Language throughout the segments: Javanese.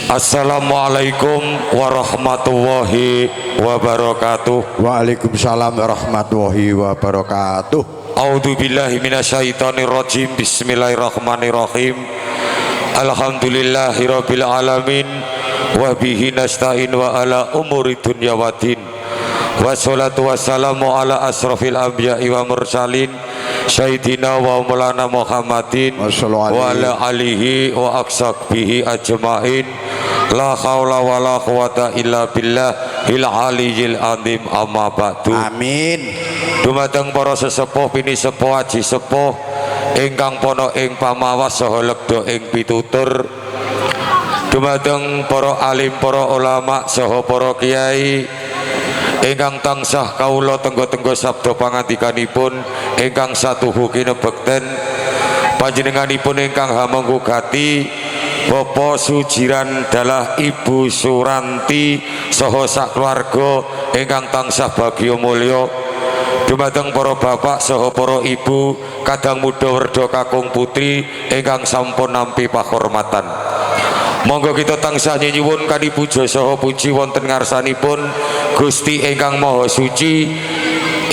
Assalamualaikum warahmatullahi wabarakatuh. Waalaikumsalam warahmatullahi wabarakatuh. A'udzu billahi minasyaitonir rajim. Bismillahirrahmanirrahim. Alhamdulillahirabbil alamin wa bihi nasta'in wa ala umuri dunya waddin. Wassalatu wassalamu ala asrafil anbiya'i wa mursalin sayyidina wa maulana Muhammadin wa ala alihi wa ashabihi ajmain. La haula wa la quwata illa billahil aliyyil azim, amma ba'du. Amin. Dumateng para sesepuh, pinisepuh, aji sepuh ingkang pana ing pamawas saha legda ing pitutur, dumateng para alim, para ulama saha para kiai ingkang tansah kawula tengga-tengga sabda pangandikanipun ingkang satuhu kinebekten, panjenenganipun ingkang hamengku gati Bapak Sujiran dalah Ibu Suranti saha sakeluarga ingkang tansah bagya mulya, dumateng para bapak saha para ibu, kadang muda, werda, kakung, putri ingkang sampun nampi pakurmatan. Monggo kita tansah nyenyuwun kanthi puja saha puji wonten ngarsanipun Gusti ingkang Maha Suci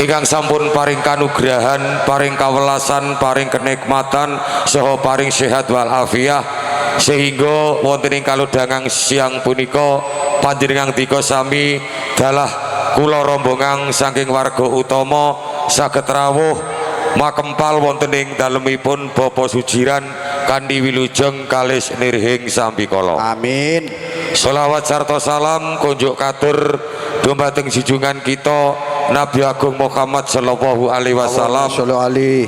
ingkang sampun paring kanugrahan, paring kawelasan, paring kenikmatan saha paring sehat wal afiah sehingga wonten ing kalodhangan siang punika panjenengan dika sami dalah kula rombongan saking warga utama saged rawuh makempal wonten ing dalemipun Bapak Sujiran kanthi wilujeng kalis nirhing sambikala. Amin. Selawat sarta salam kunjuk katur dumateng junjungan kita Nabi Agung Muhammad sallallahu alaihi wasallam,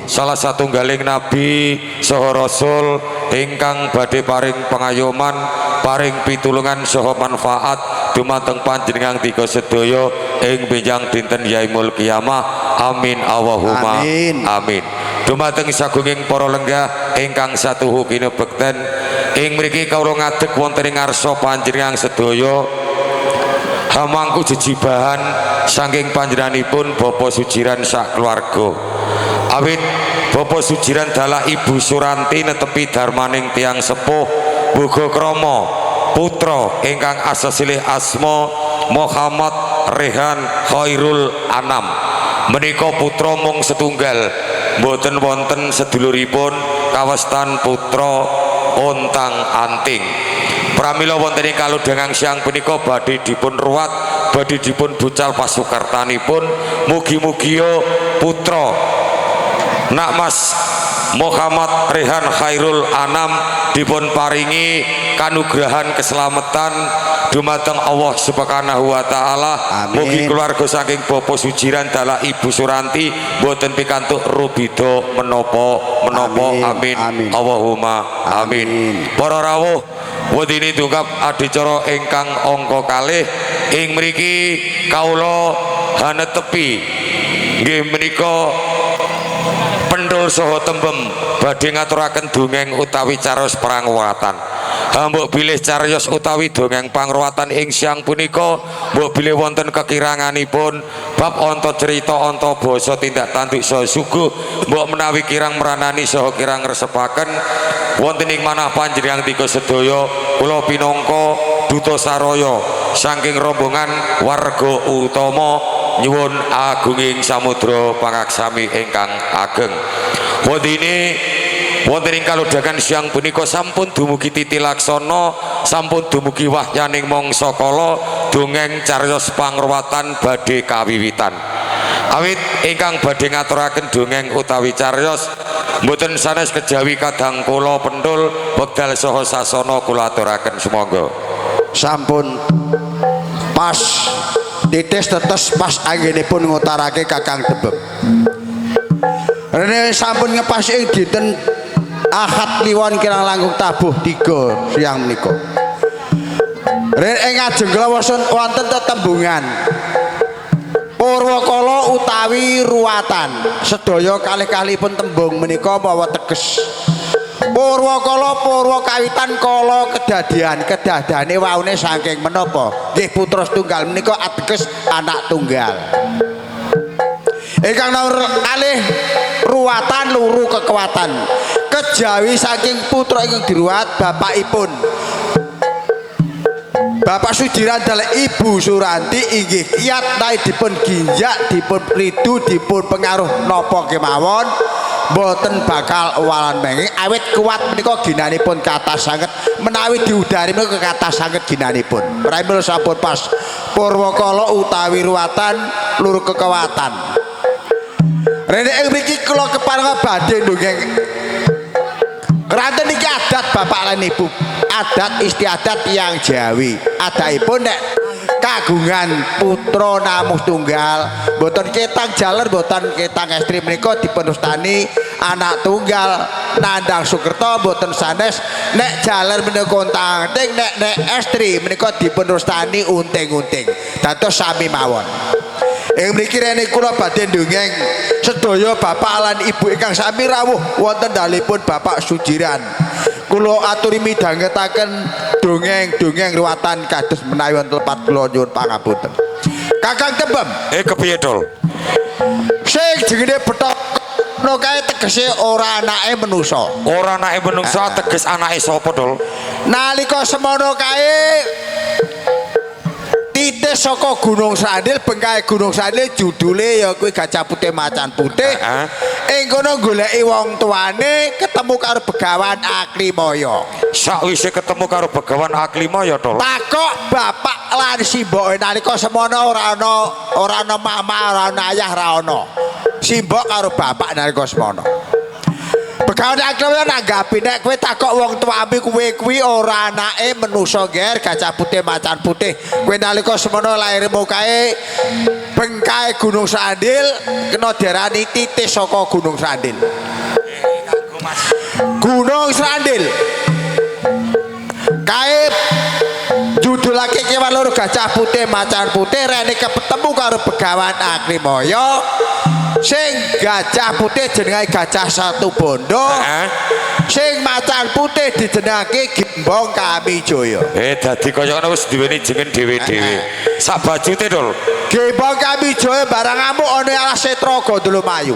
salah satunggaling nabi saha rasul ingkang badhe paring pengayoman, paring pitulungan saha manfaat dumateng panjenengan tiga sedaya ing benjang dinten yaumul kiamah. Amin Allahumma amin. Amin. Dumateng sagunging para lenggah ingkang satuhu kinebekten ing mriki, kawula ngadeg wonten ing ngarsa panjenengan sedaya hamangku jejibahan saking panjenenganipun Bapak Sujiran sak keluarga. Awit Bapak Sujiran dalah Ibu Suranti netepi darmaning tiang sepuh boga krama putra ingkang asasilih asma Muhammad Rehan Khairul Anam. Menika putra mung setunggal, mboten wonten seduluripun, kawestan putra ontang anting. Pramila wonten ing kalodhangan siang punika badhe dipun ruwat, badhe dipun bucal pasukartanipun. Mugi-mugi putra Nak Mas Muhammad Rehan Khairul Anam dipun paringi kanugrahan keselamatan dumateng Allah Subhanahu wa taala. Mugi keluarga saking Bapak Sujiran dalah Ibu Suranti mboten pikantuk rubida menapa menapa. Amin, amin. Allahumma amin. Para rawuh, wedine dungkap adicara ingkang angka kalih ing mriki kawula hanetepi nggih menika penthul saha tembem badhe ngaturaken dongeng utawi cariyos pangruwatan. Mbok bilih cariyos utawi dongeng pangruwatan ing siang punika mbok bilih wonten kekiranganipun bab onto cerita, onto basa, tindak tanduk saha suguh, mbok menawi kirang meranani saha kirang ngresepaken wonten ing manah panjenengan tiga sedaya, kula pinangka duta saraya saking rombongan warga utama nyuwun agunging samudra pangaksami ingkang ageng. Wondene wonten ing kalodhangan siang punika sampun dumugi titi laksana, sampun dumugi wahyaning mangsa kala, dongeng cariyos pangruwatan badhe kawiwitan. Awit ingkang badhe ngaturaken dongeng utawi cariyos mboten sanes kejawi kadang kula penthul wekdal saha sasana kula aturaken, sumangga. Sampun pas titis tetes pas anggenipun ngutarake Kakang Tembem. Rene sampun ngepas ing dinten Ahad Kliwon kirang langkung tabuh 3 siang menika. Rene ing ngajeng kula wonten tetembungan Purwakala utawi ruwatan. Sedaya kalih-kalihipun tembung menika mawa teges. Purwakala, purwa kawitan, kala kedadian, kedadane waune saking menapa? Nggih putra setunggal menika ateges anak tunggal. Ingkang nomor kalih ruwatan, luru kekuatan. Kejawi saking putra ingkang diruwat bapakipun. Bapak Sujiran dalam Ibu Suranti inggih kiat naik dipun ginjak dipun ridu dipun pengaruh napa kemawon mboten bakal walan menging awit kuat menika ginanipun kathah sanget menawi diudari menika kathah sanget ginanipun. Pramila sampun pas purwakala utawi ruwatan luru kekuatan. Rene ing mriki kula kepareng badhe ndongeng. Keranten iki adat bapak lan ibu, adat istiadat yang Jawi. Adaipun nek kagungan putra namung tunggal, mboten ketang jaler, mboten ketang estri menika dipunustani anak tunggal nandang sukerta mboten sanes nek jaler menika ontang-anting, nek nek estri menika dipunustani unting-unting. Dados sami mawon. Ing mriki rene kula badhe ndongeng sedaya bapak lan ibu ingkang sami rawuh wonten dalipun Bapak Sujiran. Kula aturi midhangetaken dongeng-dongeng ruwatan kados menawi wonten lepat kula nyuwun pangapunten. Kakang Tembem. Kepiye, Dol? Sing jenenge Bathara no kae tegese ora anake manusa. Ora anake manungsa teges anake sapa, Dol? Nalika semono kae titis saka Gunung Sandil, bengkae Gunung Sandil judule ya kuwi Gajah Putih Macan Putih. Ing kono goleki wong tuane ketemu karo Begawan Aklimaya. Sakwise ketemu karo Begawan Aklimaya, Dol. Takok bapak lan simboke nalika semono ora ana mama, ora ana ayah, ora ana. Simbok karo bapak nalika semono. Begawan Aklimaya nanggapi nek kowe takok wong tuamu kowe kuwi ora anake manusa ger Gajah Putih Macan Putih. Kowe nalika semono lairmu kae bengkae Gunung Sandil kena diarani titis saka Gunung Sandil. Gunung Sandil kae judulake kewan loro Gajah Putih Macan Putih rene ketemu karo Begawan Aklimaya. Sing Gajah Putih jenenge Gajah Satu Bondo. Sing Macan Putih dijenengake Gembong Kamijaya. Dadi kaya ngono wis duweni jeneng dhewe-dhewe. Sak bajute, Dol. Gembong Kamijaya barang ngamuk ana alas Setraga Dulumayu.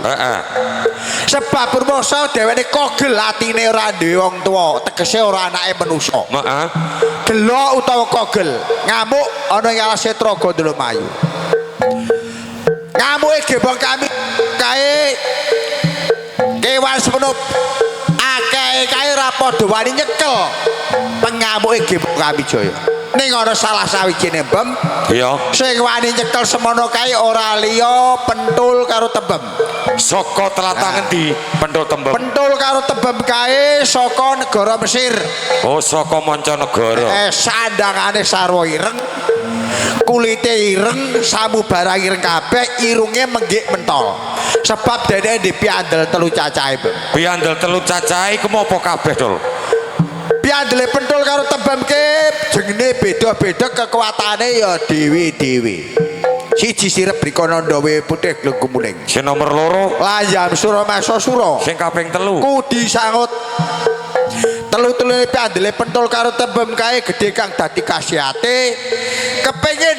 Sebab rumoso dheweke kogel atine ora duwe wong tuwa, tegese ora anake manusa. Heeh. Gelo utawa kogel, ngamuk ana ing alas Setraga Dulumayu. Ngamuke Gembong Kami kae kewan semono akeh kae ora padha wani nyekel pengamuke Gembong Kamijaya. Ning ana salah sawijine mbem. Iya. Sing wani nyekel semono kae ora liya Pentul karo Tembem. Saka tlatah ngendi Pentul Tembem? Pentul karo Tembem kae saka negara Mesir. Oh, saka mancanegara. Sandangane sarwa ireng. Kulite ireng, samubarang ireng kabeh, irunge menggik mentol. Sebab dene di piandel telu cacahe. Piandel telu cacahe iku apa kabeh, Dol? Piandele Pentul karo Tembem ke jengene beda-beda kekuatane ya dhewe-dhewe. Siji sirep Brikananda putih glengkumuning. Sing nomor loro Layam Sura Masasura. Sing kaping telu Kudi Sangut. Telu-telune piandele Pentul karo Tembem kae gedhe kang dadi khasiate kepengin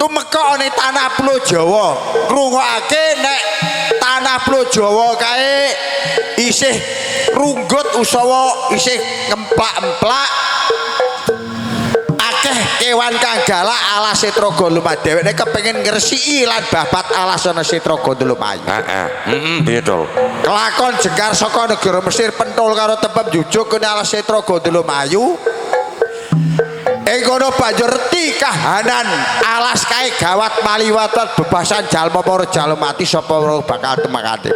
tumeka ana tanah Pulau Jawa ngrungokake nek tanah Pulau Jawa kae isih runggut utawa isih ngemplak-emplak akeh kewan kang galak alas Setraga Lumayu. Dheweke kepengin ngresiki lan babat alas ana Setraga Lumayu. Heeh. Heeh, piye, Dol? Kelakon jengkar saka negara Mesir Pentul karo Tembem jujuk kene alas Setraga Lumayu. Ing kono banjur reti kahanan alas kae gawat maliwatan bebasan jalma para jalma mati sapa bakal temakate.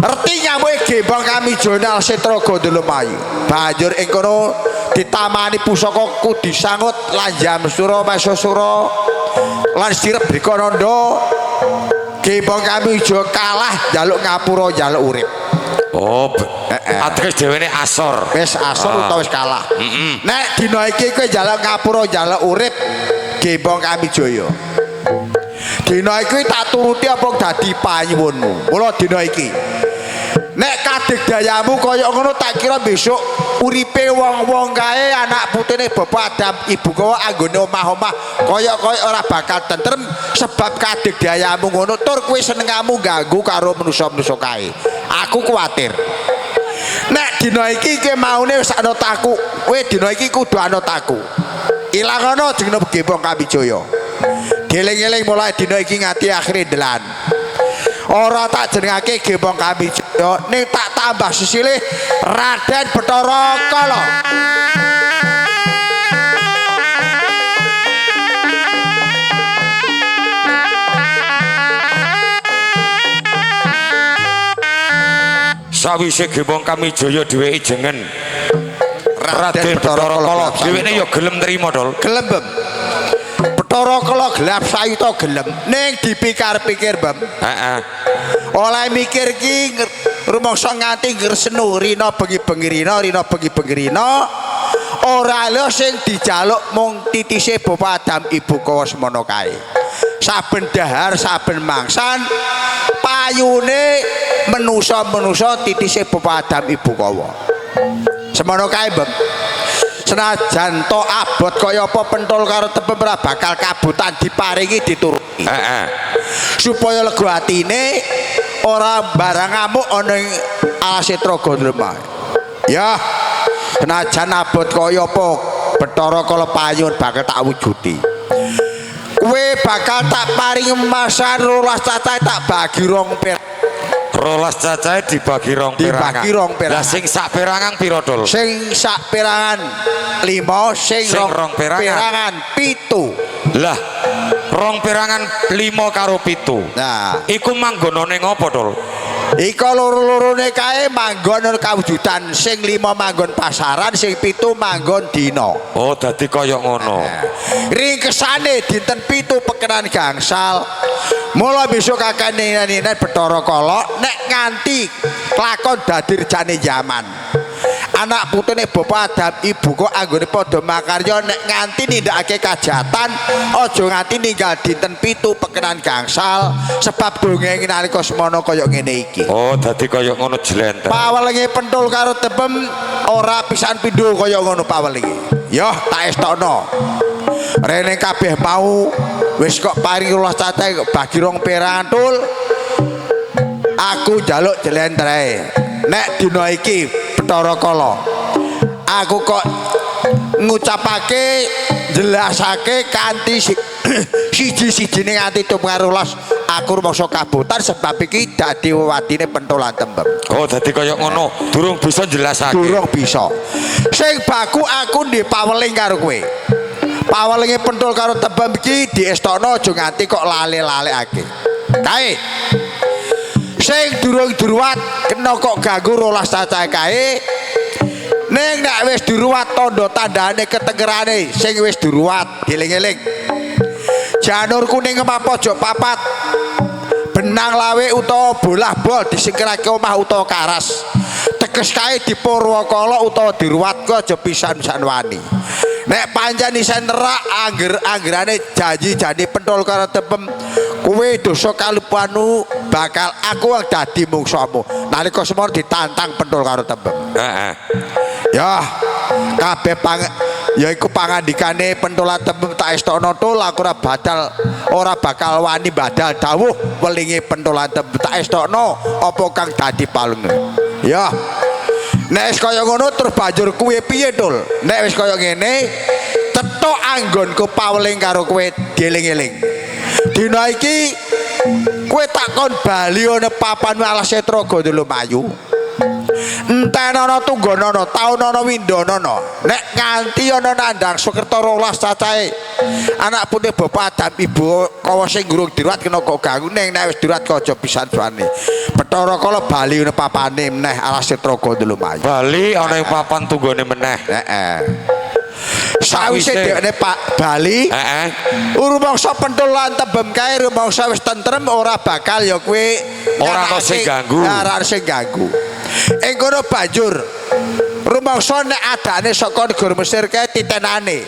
Reti nyamuke Gembong Kamijaya Setraga Lumayu. Banjur ing kono ditamani pusaka Kudi Sangut Lanjam Sura Masasura lan Sirep Brikananda. Gembong Kamijaya kalah njaluk ngapura njaluk urip. Oh, ateges dhewene asor. Wis asor utawa wis kalah. Nek dina iki kowe njaluk ngapura njaluk urip Gembong Kamijaya. Dina iki tak turuti apa dadi panyuwunmu. Mula dina iki nek kadeg dayamu kaya ngono tak kira besok uripe wong-wong kae anak putune bapak Adam ibu kowe anggone omah-omah kaya-kaya ora bakal tentrem sebab kadeg dayamu ngono tur kowe senengamu ganggu karo manusa-manusa kae. Aku kuwatir. Nek dina iki kowe maune wis anut aku, kowe dina iki kudu anut aku. Ilangono jeneng Gembong Kamijaya. Dieling-eling mulai dina iki nganti akhire ndelan. Ora tak jenengake Gembong Kamijaya, ning tak tambah sisilih Raden Bathara Kala. Sawise Gembong Kamijaya dheweke jeneng Raden Bathara Kala, dheweke ya gelem trima, Dol. Gelem, Bem. Bathara Kala gelap sayuta gelem, ning dipikir-pikir, Bem. Heeh. Oleh mikir ki rumangsa nganti ngresenu rina bengi-bengi rina, rina bengi-bengi rina, ora lho sing dijaluk mung titise Bapak Adam Ibu Kawa semono kae. Saben dahar, saben mangsan payune menusa-menusa titise Bapak Adam Ibu Kawa. Semono kae, Bem. Senajan to abot kaya apa pentol karo tepem ora bakal kabutan diparingi dituruti. Heeh. Supaya lega atine ora barang ngamuk ana ing alase Traga Drema. Ya, senajan abot kaya apa Bathara Kala payun bakal tak wujudi. Kowe bakal tak paringi emasan 12 cacah tak bagi rong per. 12 cacahe dibagi rong perangan. Dibagi rong perangan. Lah sing sak perangan pira, Dol? Sing sak perangan 5, sing rong perangan 7. Lah, rong perangan 5 karo 7. Nah, iku manggonane ngopo, Dol? Ika loro-lorone kae manggon ana kawujudan, sing 5 manggon pasaran, sing 7 manggon dina. Oh, dadi kaya ngono. Ringkesane dinten 7 pekenan gangsal. Mula besok kakane ninen Bathara Kala nek nganti lakon dadi rejane jaman. Anak putune Bapak Adam Ibu kok anggone padha makarya nek nganti nindakake kajatan aja nganti ninggal dinten 7 pekenan gangsal sebab dongeng nalika semono kaya ngene iki. Oh, dadi kaya ngono jlenter. Pawelinge pentul karo tepem ora pisan pindho kaya ngono pawelinge. Yoh, tak estokno. Rene kabeh mau wis kok paring 12 cacah kok bagi rong perangan tul. Aku njaluk jlentreh. Nek dina iki Bathara Kala aku kok ngucapake jelasake kanthi siji-sijine nganti tumrap 12 aku rumangsa kabotan sebab iki dadi wewadine pentolan tembem. Oh, dadi kaya ngono, durung bisa jelasake. Durung bisa. Sing baku aku ndek paweling karo kowe. Pawelinge pentol karo tembem iki diestokno aja nganti kok lale-lalekake. Kae. Sing durung diruwat kena kok ganggu 12 cacah kae. Ning nek wis diruwat tandha tandane ketengerane sing wis diruwat dieling-eling. Janur kuning omah pojok papat. Benang lawe utawa bolah bol disingkirake omah utawa karas. Teges kae dipurwakala utawa diruwat ku aja pisan-pisan wani. Nek pancen isen nerak angger-anggerane janji-janji pentol karo tepem kowe dosa kalupanu bakal aku wong dadi mungsuhmu. Nalika semono ditantang pentol karo tepem. Heeh. Ya, kabeh ya iku pangandikane pentol tepem tak estokno tul aku ora bakal wani badal dawuh welinge pentol tepem tak estokno apa kang dadi palunge. Ya. Nek wis kaya ngono terus banjur kuwe piye, Tul? Nek wis kaya ngene, cethok anggonku paweling karo kowe dieling-eling. Dina iki kowe tak kon bali ana papan alase Traga Lumayu. Entenono tunggonono, taonono windonono. Nek nganti ana nandhang Sukerta 12 cacahe anak putih Bapak Adam Ibu Kawa sing gurung diruwat kena kok ganggu ning nek wis diruwat aja pisan suwane. Bathara Kala bali ana papane meneh alase Traga Lumayu. Bali ana ing papan tunggone meneh. Heeh. Sawise dhekne Pak bali, heeh. Rumangsa pentul lan tembem kae rumangsa wis tentrem ora bakal ya kowe ora ana sing ganggu. Ora ana sing ganggu. Ing kono banjur rumangsa nek adane saka negara Mesir kae titenane.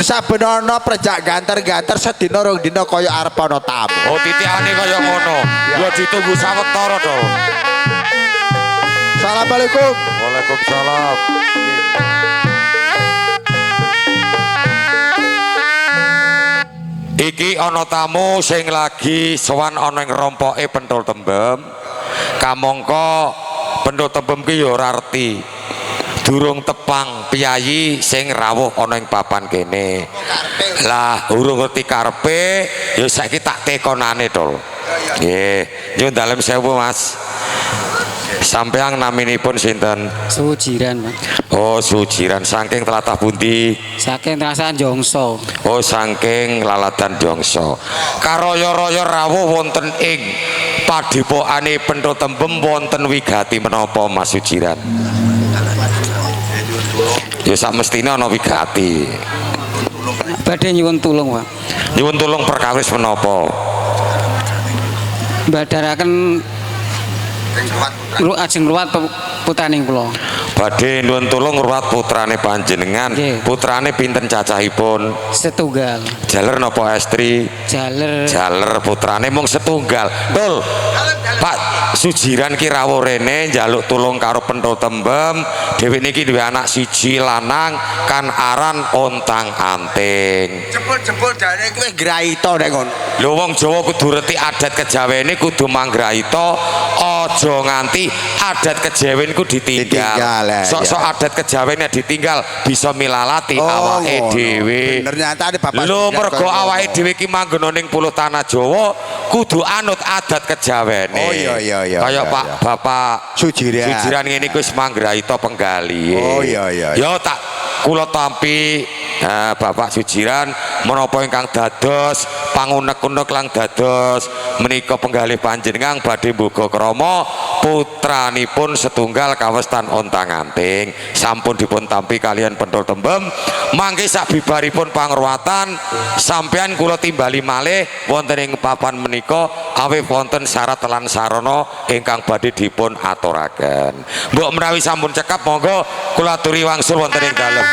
Saben ana prejak ganter-ganter sedina rong dina kaya arep ana tamu. Oh, titikane kaya ngono. Ya ditunggu sawetara to. Assalamualaikum. Waalaikumsalam. Iki ana tamu sing lagi sowan ana ing rompoke Penthul Tembem. Kamangka Penthul Tembem ki ya ora reti. Durung tepang piyayi sing rawuh ana ing papan kene. Lah urung ngerti karepe ya saiki tak tekonane to. Nggih, nyuwun dalem sewu Mas. Sampeyan naminipun sinten? Sujiran, Pak. Oh, Sujiran saking tlatah pundi? Saking tlatah Jongso. Oh, saking Laladan Jongso. Karoyo-royo rawuh wonten ing padhepokane Pentho Tembem wonten wigati menapa Mas Sujiran? Ya samestine ana wigati. Badhe nyuwun tulung, Pak. Nyuwun tulung perkawis menapa? Badharaken ajeng ruwat putraning kula. Badhe nyuwun tulung ruwat putrane panjenengan. Putrane pinten cacahipun? Setunggal. Jaler napa estri? Jaler. Jaler putrane mung setunggal. Betul. Pak Sujiran ki rawuh rene njaluk tulung karo Pentho Tembem. Dhewe niki duwe anak siji lanang kan aran ontang anting. Jebul-jebul jane kowe ngraita nek ngono. Lho wong Jawa kudu reti adat kejawene kudu manggraita, aja nganti adat kejawen ku ditinggal. Sok-sok adat kejawene ditinggal bisa milalati awake dhewe. Bener nyatane Bapak. Lho mergo awake dhewe ki manggon ning pulau tanah Jawa kudu anut adat kejawene. Oh iya iya iya. Kaya Pak Bapak Sujiran. Sujiran ngene iku wis manggraita penggali. Oh iya iya. Ya tak kula tampi Bapak Sujiran menapa ingkang dados pangunek-unek lang dados menika penggalih panjenengan badhe mboga krama putranipun setunggal kawestan ontang-anting sampun dipun tampi kalian Pentho Tembem. Mangke sabibaripun pangruwatan sampeyan kula timbali malih wonten ing papan menika awih wonten syarat lan sarana ingkang badhe dipun aturaken. Mbok menawi sampun cekap monggo kula aturi wangsul wonten ing dalem.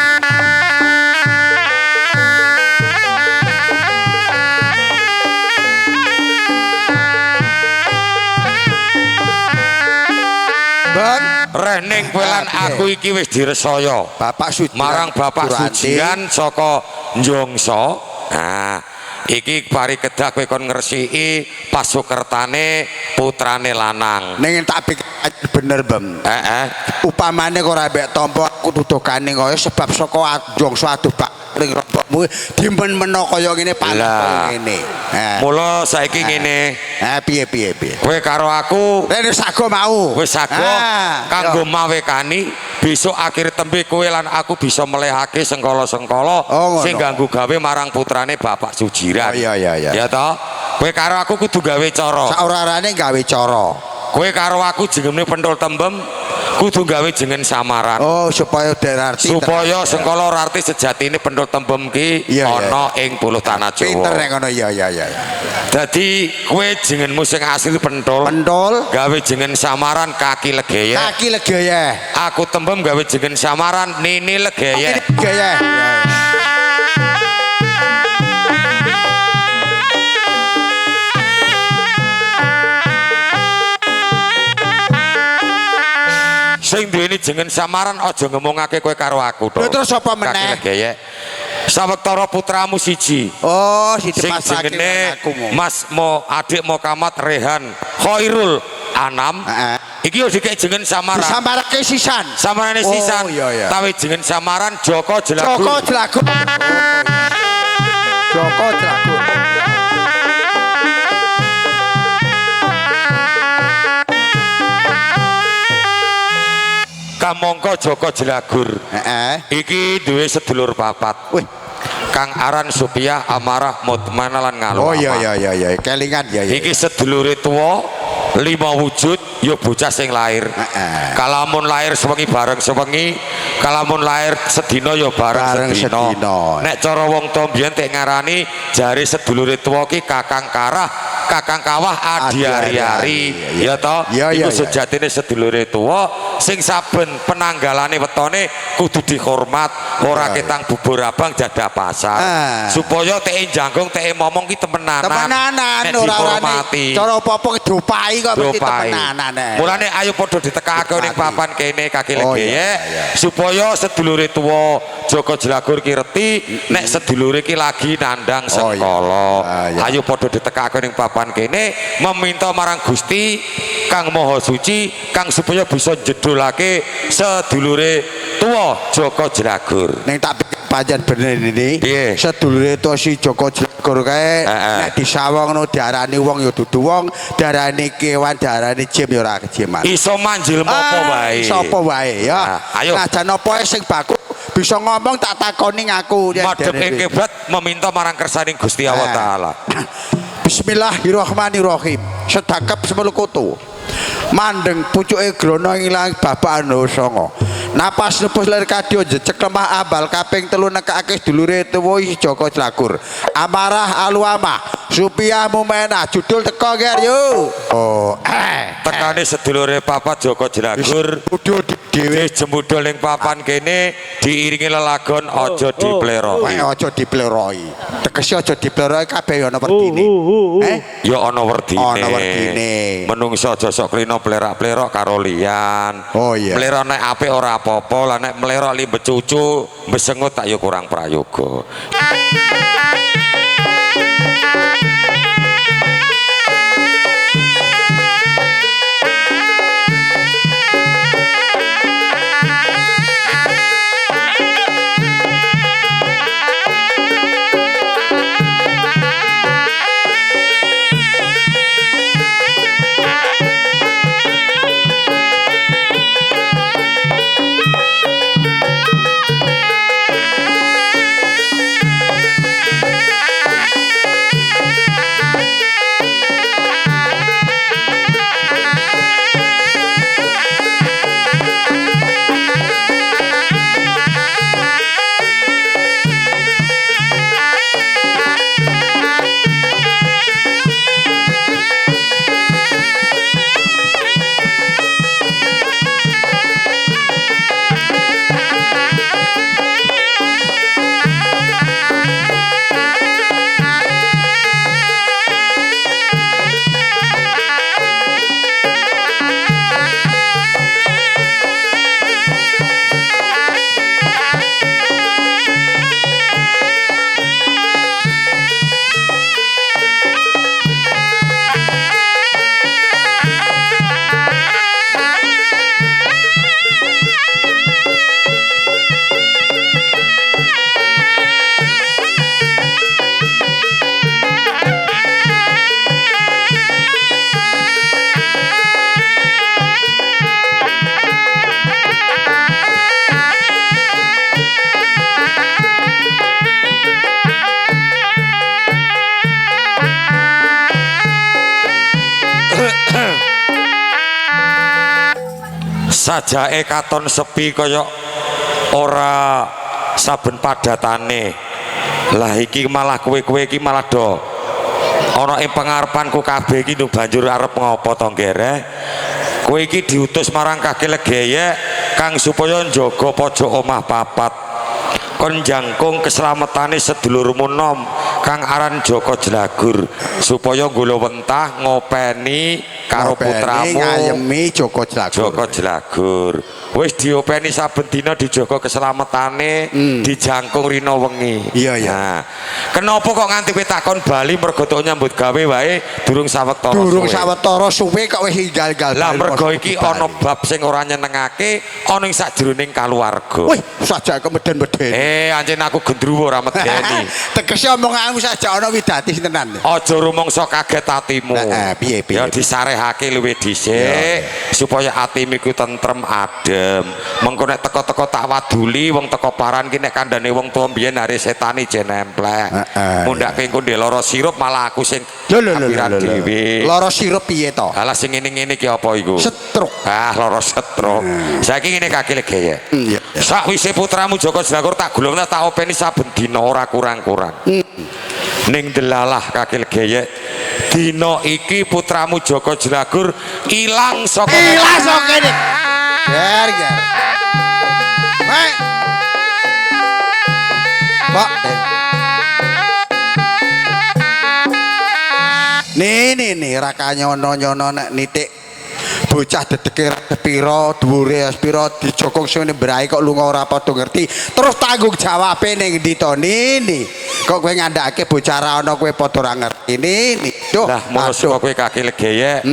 Rening kowe lan aku iki wis diresaya Bapak Sujiran marang Bapak Sujiran saka Njongso. Nah, iki pari kedah kowe kon ngresiki pasukertane putrane lanang. Ning tak pikir bener, Bem. Heeh. Upamane kok ora mbek tampa aku tuduhane kaya sebab saka Njongso aduh Pak ring rombokmu dimen-meno kaya ngene panas kaya ngene. Mula saiki ngene. Piye piye piye. Kowe karo aku rene sago mau. Wis sago kanggo mawekani besok akhir tembe kowe lan aku bisa melehake sengkala-sengkala sing ganggu gawe marang putrane Bapak Sujiran. Oh iya iya iya. Ya toh? Kowe karo aku kudu gawe cara. Saorarane gawe cara. Kowe karo aku jengene Pentho Tembem kudu gawe jeneng samaran. Oh, supaya derarti. Supaya sengkala ora arti sejatine Pentho Tembem ki ana ing pulau tanah Jawa. Pinter nek ngono iya iya iya. Dadi kowe jenengmu sing asli Penthul. Penthul gawe jeneng samaran Kaki Legeye. Kaki Legeye. Aku Tembem gawe jeneng samaran Nini Legeye. Legeye. Sing duweni jeneng samaran aja ngomongake kowe karo aku to. Lha terus sapa meneh? Sawetara putramu siji. Oh, siji sing jenenge Mas Mo Adik Mokamat Rehan Khairul Anam. Iki yo dikek jeneng samaran. Disamarake sisan. Samarane sisan. Oh, iya, iya. Tawe jeneng samaran Joko Jelagur. Joko Jelagur. Joko Jelagur. Kamangka Joko Jelagur. Iki duwe sedulur papat. Wih. Kang aran Supiah, Amarah, Mutmainah lan Ngalu. Oh iya iya iya iya, kelingan ya ya. Iki sedulure tuwa 5 wujud ya bocah sing lahir. Kalamun lahir sewengi bareng sewengi, kalamun lahir sedina ya bareng sedina. Nek cara wong tuwa mbiyen tek ngarani jare sedulure tuwa ki Kakang Karah, Kakang Kawah Adi Ari-ari. Ya toh? Iku sejatine sedulure tuwa sing saben penanggalane wetone kudu dihormat, ora ketang bubur abang jadah pasar. Supaya teke janggung teke momong ki temenanan. Temenanan ora dihormati. Cara apa-apa diopahi kok mesti temenanan. Mulane ayo padha ditekake ning papan kene Kaki Legeye supaya sedulure tuwa Joko Jelagur ki reti nek sedulure ki lagi nandang sengkala. Ayo padha ditekake ning papan papan kene meminta marang Gusti Kang Maha Suci kang supaya bisa njedhulake sedulure tuwa Joko Jlagur. Ning tak pancen bener ini. Piye? Sedulure tuwa si Joko Jlagur kae Heeh. nek disawang no diarani wong ya dudu wong, diarani kewan, diarani jim ya ora kejiman. Iso manjil apa wae. Sapa wae ya. Nah, ayo. Najan apa sing baku bisa ngomong tak takoni ngaku. Madhep ing kiblat meminta marang kersaning Gusti Allah Taala. Bismillahirrahmanirrahim. Sedakep semelukutu. Mandeng pucuke grono ngilang babakan sanga. Napas nebus lir kadya jejeg lemah ambal kaping telu nekake sedulure tuwa Joko Jlagur. Amarah aluama, Supiah mumena judul teko ger yo. Oh, Tekane sedulure papat Joko Jlagur Budul dhewe jembudul ning papan kene diiringi lelagon aja dipleroi. Aja dipleroi. Tegese aja dipleroi kabeh ana werdine. Ya ana werdine. Ana werdine. Menungso aja sok klino plerak-plerok karo liyan. Oh iya. Mlerok nek apik ora apa-apa, lah nek mlerok li becucu besengut tak ya kurang prayoga. Sajake katon sepi kaya ora saben padatane. Lah iki malah kowe-kowe iki malah do ana ing pengarepanku kabeh iki banjur arep ngopo to nggere? Kowe iki diutus marang Kakek Legeyek kang supaya njaga pojok omah papat. Kon jangkung keselametane sedulurmu nom kang aran Joko Jlagur supaya nggulawentah ngopeni karo putramu ngayemi Joko Jlagur. Joko Jlagur. Wis diopeni saben dina dijaga keselametane, dijangkung rina wengi. Iya, iya. Nah, kenapa kok nganti kowe takon bali mergo tok nyambut gawe wae durung sawetara. Durung sawetara suwe kok wis inggal-inggal. Lah mergo iki ana bab sing ora nyenengake ana ing sajroning kaluwarga. Wih, sajake meden-medeni. Ancen aku gendruwo ora medeni. Tegese omonganmu sajak ana widati tenan. Aja rumangsa kaget atimu. Heeh, piye piye. Ya disarehake luwih dhisik supaya atimu iku tentrem adem. Mengko nek teko-teko tak waduli wong teko paran ki nek kandhane wong tuwa mbiyen hari setane jen nemplek. Mundhake engko ndek lara sirup malah aku sing kapiran dhewe. Lara sirup piye to? Alah sing ngene-ngene ki apa iku? Stroke. Ah, lara stroke. Saiki ngene kaki legeye. Iya. Sakwise putramu Joko Jlagur tak gulungna tak openi saben dina ora kurang-kurang. Ning delalah kaki legeye dina iki putramu Joko Jlagur ilang saka ilang saka kene. Ger ger. Hei. Pak. Nih nih nih raka nyono-nyono nek nitik bocah dedeke pira dhuwure pira dijokong sing mbrai kok lunga ora padha ngerti terus tanggung jawabe ning ndi to nini Kok kowe ngandhakake bocah ra ana kowe padha ora ngerti. Ini duh. Lah mula saka kowe kaki legeyek.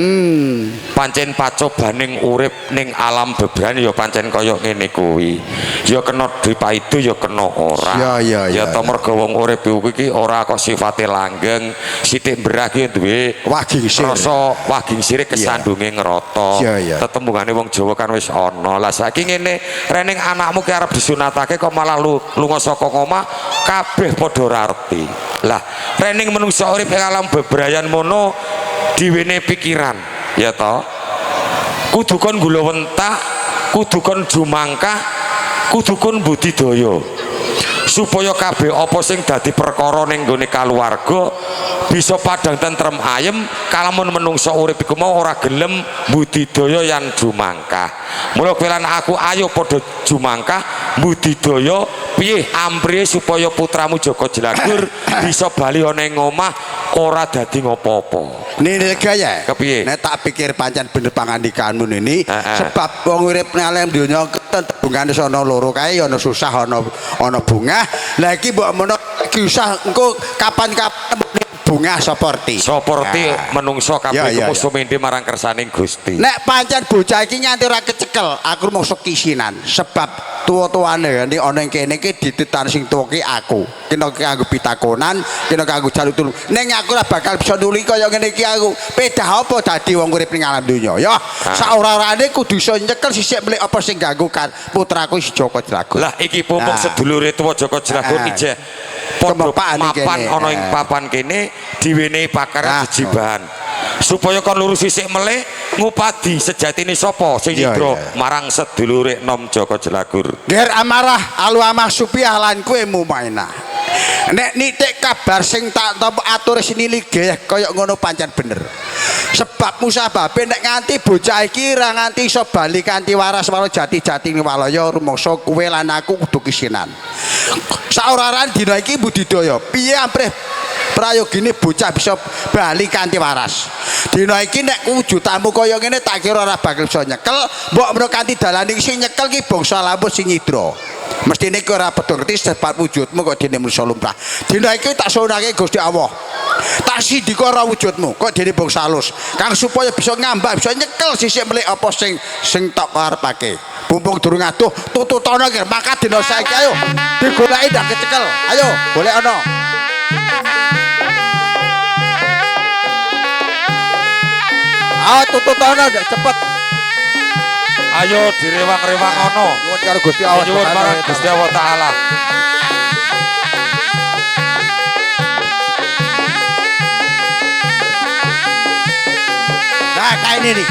Pancen pacobaning urip ning alam beberan ya pancen kaya ngene kuwi. Ya kena dipaidu ya kena ora. Ya, Ya to mergo wong urip kuwi iki ora kok sifate langgeng, sithik berah ki duwe Wagingsir. Rasa wagingsire kesandunge ngrata. Tetembungane wong Jawa kan wis ana. Lah saiki ngene, rening anakmu ki arep disunatake kok malah lunga saka omah kabeh padha ora arti. Lah rening menungsa urip ing alam bebrayan mono diwene pikiran, ya toh. Kudu kon gulawentak, kudu kon jumangkah, kudu kon budidaya. Supaya kabeh apa sing dadi perkara ning nggone kaluwarga bisa padhang tentrem ayem kalamun menungsa urip iku mau ora gelem budidaya yan jumangkah. Mula kowe lan aku ayo padha jumangkah budidaya piye ampriye supaya putramu Joko Jlagur bisa bali ana ing omah ora dadi ngopo-opo. Nini gaya. Kepiye? Nek tak pikir pancen bener pangandikanmu nini, sebab wong urip nang alam donya tembungane ana loro kae ana susah ana bungah. Lah iki mbok menawa iki usah engko kapan-kapan bungah seperti seperti menungso kabeh iku sumende marang kersaning Gusti. Nek pancen bocah iki nganti ora kecekel, aku mongso kisinan sebab tuwa-tuwane nek ana ing kene iki dititan sing tuwa ki aku. Kena kanggo pitakonan, kena kanggo jaluk tulung. Ning aku ora bakal bisa nuli kaya ngene iki aku. Pedah apa dadi wong urip ning alam donya ya. Saora-orane kudu iso nyekel sisik mlik apa sing ganggu kan putraku si Joko Jlagur. Lah iki pumpung sedulure tuwa Joko Jlagur ijeh padha mapan ana ing papan kene diwenehi pakaran jejibahan supaya kon lurus sisik melih ngupadi sejatine sapa sing nyidra marang sedulure nom Joko Jlagur. Ger amarah alu amah supiah lan kowe mumainah. Nek nitik kabar sing tak tampa atur sinili gayeh kaya ngono pancen bener. Sebab musababe nek nganti bocah iki ra nganti iso bali kanthi waras walau jati-jatine walaya rumangsa kowe lan aku kudu kisinan. Saora-orane dina iki budidaya piye amprih prayogine bocah bisa bali kanthi waras. Dina iki nek wujudmu kaya ngene tak kira ora bakal bisa nyekel, mbok menawa kanthi dalane sing nyekel ki bangsa lampus sing nyidra. Mestine kowe ora padha ngerti sebab wujudmu kok dene manusa lumrah. Dina iki tak sunake Gusti Allah. Tak sindika ora wujudmu kok dene bangsa halus. Kang supaya bisa ngambah, bisa nyekel sisik melik apa sing sing tak karepake. Mumpung durung adoh tututono iki maka dina saiki ayo digoleki ndak kecekel. Ayo golek ana. Ah tututono ndak cepet. Ayo direwang-rewang ana. Nyuwun karo Gusti Allah. Nyuwun marang Gusti Allah Taala. Nah, kayak ini nih.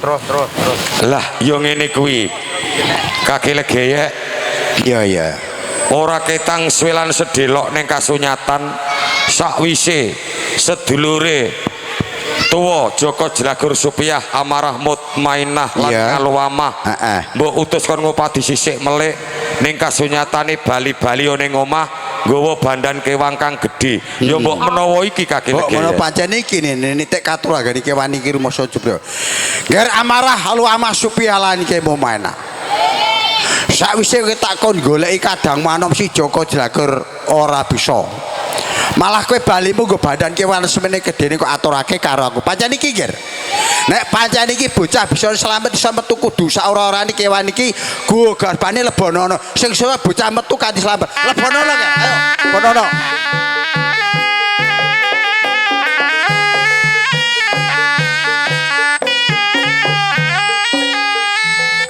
Terus. Lah, yo ngene kuwi. Kaki legeyek. Iya, iya. Ora ketang suwe lan sedelok ning kasunyatan sakwise sedulure tuwa Joko Jlagur Supiah amarah mutmainah lan kaluwamah. Mbok utus kon ngupadi sisik melik ning kasunyatane bali-bali ning omah nggawa bandan kewang kang gedhe. Ya mbok menawa iki kaki legeyek. Mbok menawa pancen iki nitik katurangane kewan iki rumangsa jebul. Ger amarah alu amah Supiah lan ke mumainah. Sakwise kowe tak kon goleki kadang manom si Joko Jlagur ora bisa. Malah kowe balimu nggo badan kewan semene gedene kok aturake karo aku. Pancen iki, Ger. Nek pancen iki bocah bisa slamet iso metu kudu saora-orane kewan iki go garbane lebonono. Sing suwe bocah metu kanthi slamet. Lebonono, Ger. Ayo, lebonono.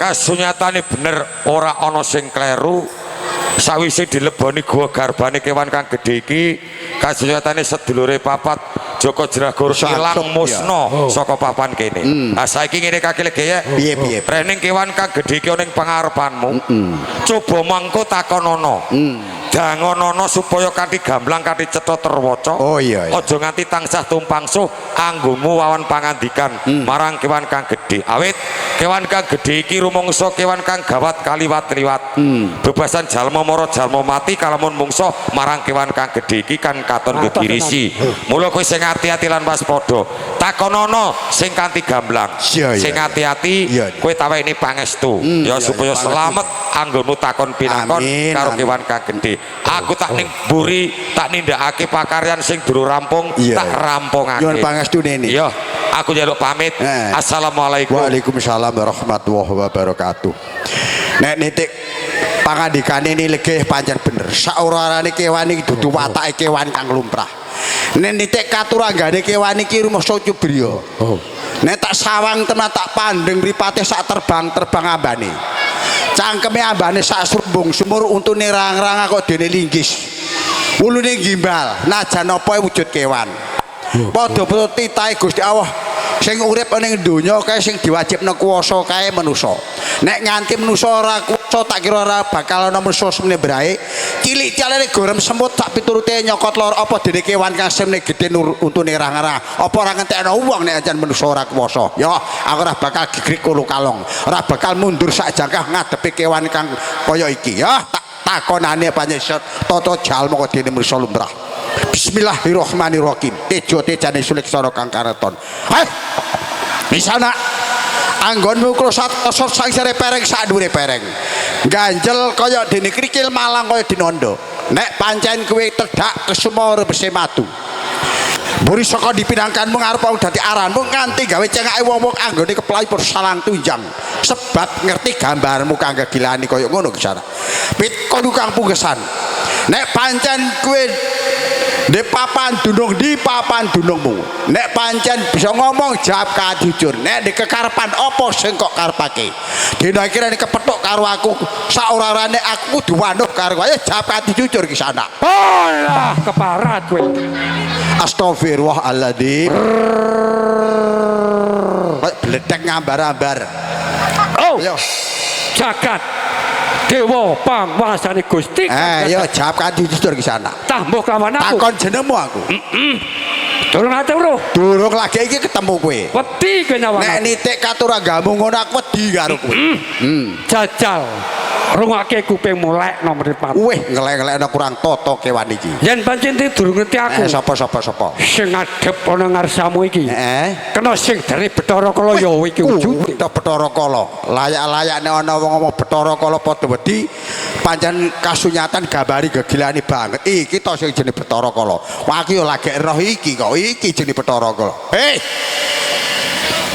Kasunyatane bener ora ana sing kleru. Sawise dileboni gua garbane kewan kang gedhe iki kasunyatane sedulure papat Joko Jlagur ilang musna saka papan kene. Lah saiki ngene kaki legeyek. Piye-piye? Rening kewan kang gedhe iki ana ing pangarepanmu. Coba mangko takonono. Dangonono supaya kanthi gamblang kanthi cetha terwaca. Oh, iya, iya. Aja nganti tansah tumpangsuh anggomu wawan pangandikan marang kewan kang gedhe. Awit kewan kang gedhe iki rumangsa kewan kang gawat kaliwat-liwat. Bebasan jalma mara jalma mati kalamun mungsa marang kewan kang gedhe iki kan katon gegirisi. Mula kowe sing ati-ati lan waspada. Takonono sing kanthi gamblang. Iya, iya, Sing iya. ati-ati Iya, iya. kowe taweni pangestu. Ya iya, supaya iya, pangestu. selamat anggonmu takon pinakon Amin, karo amin. kewan kang gedhe. Aku tak ning mburi, tak nindakake pakaryan sing durung rampung, Iya, tak iya. rampungake. Nyuwun pangestune ini. Iya, aku njaluk pamit. Eh. Assalamualaikum. Waalaikumsalam warahmatullahi wabarakatuh. Nek nitik pangandikane ini legih pancen bener. Saora-orane kewan iki dudu watake kewan kang lumrah. Nek nitik katuranggane kewan iki rumangsa cubriya. Oh. Nek tak sawang tenan tak pandeng mripate sak terbang-terbang ambane. Cangkeme ambane sak srumbung sumur untune rang-rang kok dene linggis. Wulune gimbal, najan apa wujud kewan. Padha-padha titahe Gusti Allah sing urip ning donya kae sing diwajibna kuwasa kae manusa. Nek nganti manusa ora kuwasa tak kira ora bakal ana manusa semene brae. Cilik-cilike gorem semut sak piturute nyokot lor apa dene kewan kang semene gedhe untune rang-rang. Apa ora ngentekno wong nek ancen manusa ora kuwasa. Ya, aku ora bakal gigrik kolo kalong. Ora bakal mundur sak jangkah ngadepi kewan kang kaya iki. Ya, tak takonane panjenengan tata jalma kok dene manusa lumrah. Bismillahirrahmanirrahim. Tejo tejane suleksana kang karaton. Hai. Misana anggonmu krosat osot sangsare pereng sak dhuwure pereng. Ganjel kaya dene krikil malang kaya dinondo. Nek pancen kowe tedhak kesuma rebese madu. Mburi saka dipinangkanmu ngarep wong dadi aranmu nganti gawe cengake wong-wong anggone keplai salang tunjang. Sebab ngerti gambarmu kang gegilani kaya ngono kesana. Pitkon kang pungkesan. Nek pancen kowe di papan dunung di papan dunungmu. Nek pancen bisa ngomong jawab jujur. Nek di kekarepan apa sing kok karepake? Dina iki rene kepethuk karo aku saora-orane aku kudu wanuh karo kowe. Ayo jawab jujur ki sana. Oh lah keparat kowe. Astagfirullahaladzim. Kayak bledek ngambar-ambar. Oh. Ayo. Jagat Dewa panguwasane Gusti. Ayo jawab kanthi jujur ki sana. Tambah kawan aku. Takon jenengmu aku. Durung ate weruh. Durung lagi iki ketemu kowe. Wedi kowe nyawang. Nek nitik katuranggamu ngono aku wedi karo kowe. Jajal. Rungake kupingmu lekno mripat. Wih, ngelek-ngelekno kurang tata kewan iki. Yen pancen durung ngerti aku. Sapa sapa sapa? Sing ngadhep ana ngarsamu iki. Heeh. Kena sing dari Bathara Kala ya iki wujude. Bathara Kala. Layak-layakne ana wong ngomong Bathara Kala padha wedi, pancen kasunyatan gambari gegilane banget. Iki to sing jenenge Bathara Kala. Wah, aku yo lagi roh iki kok. Iki jenenge Bathara Kala. Hei.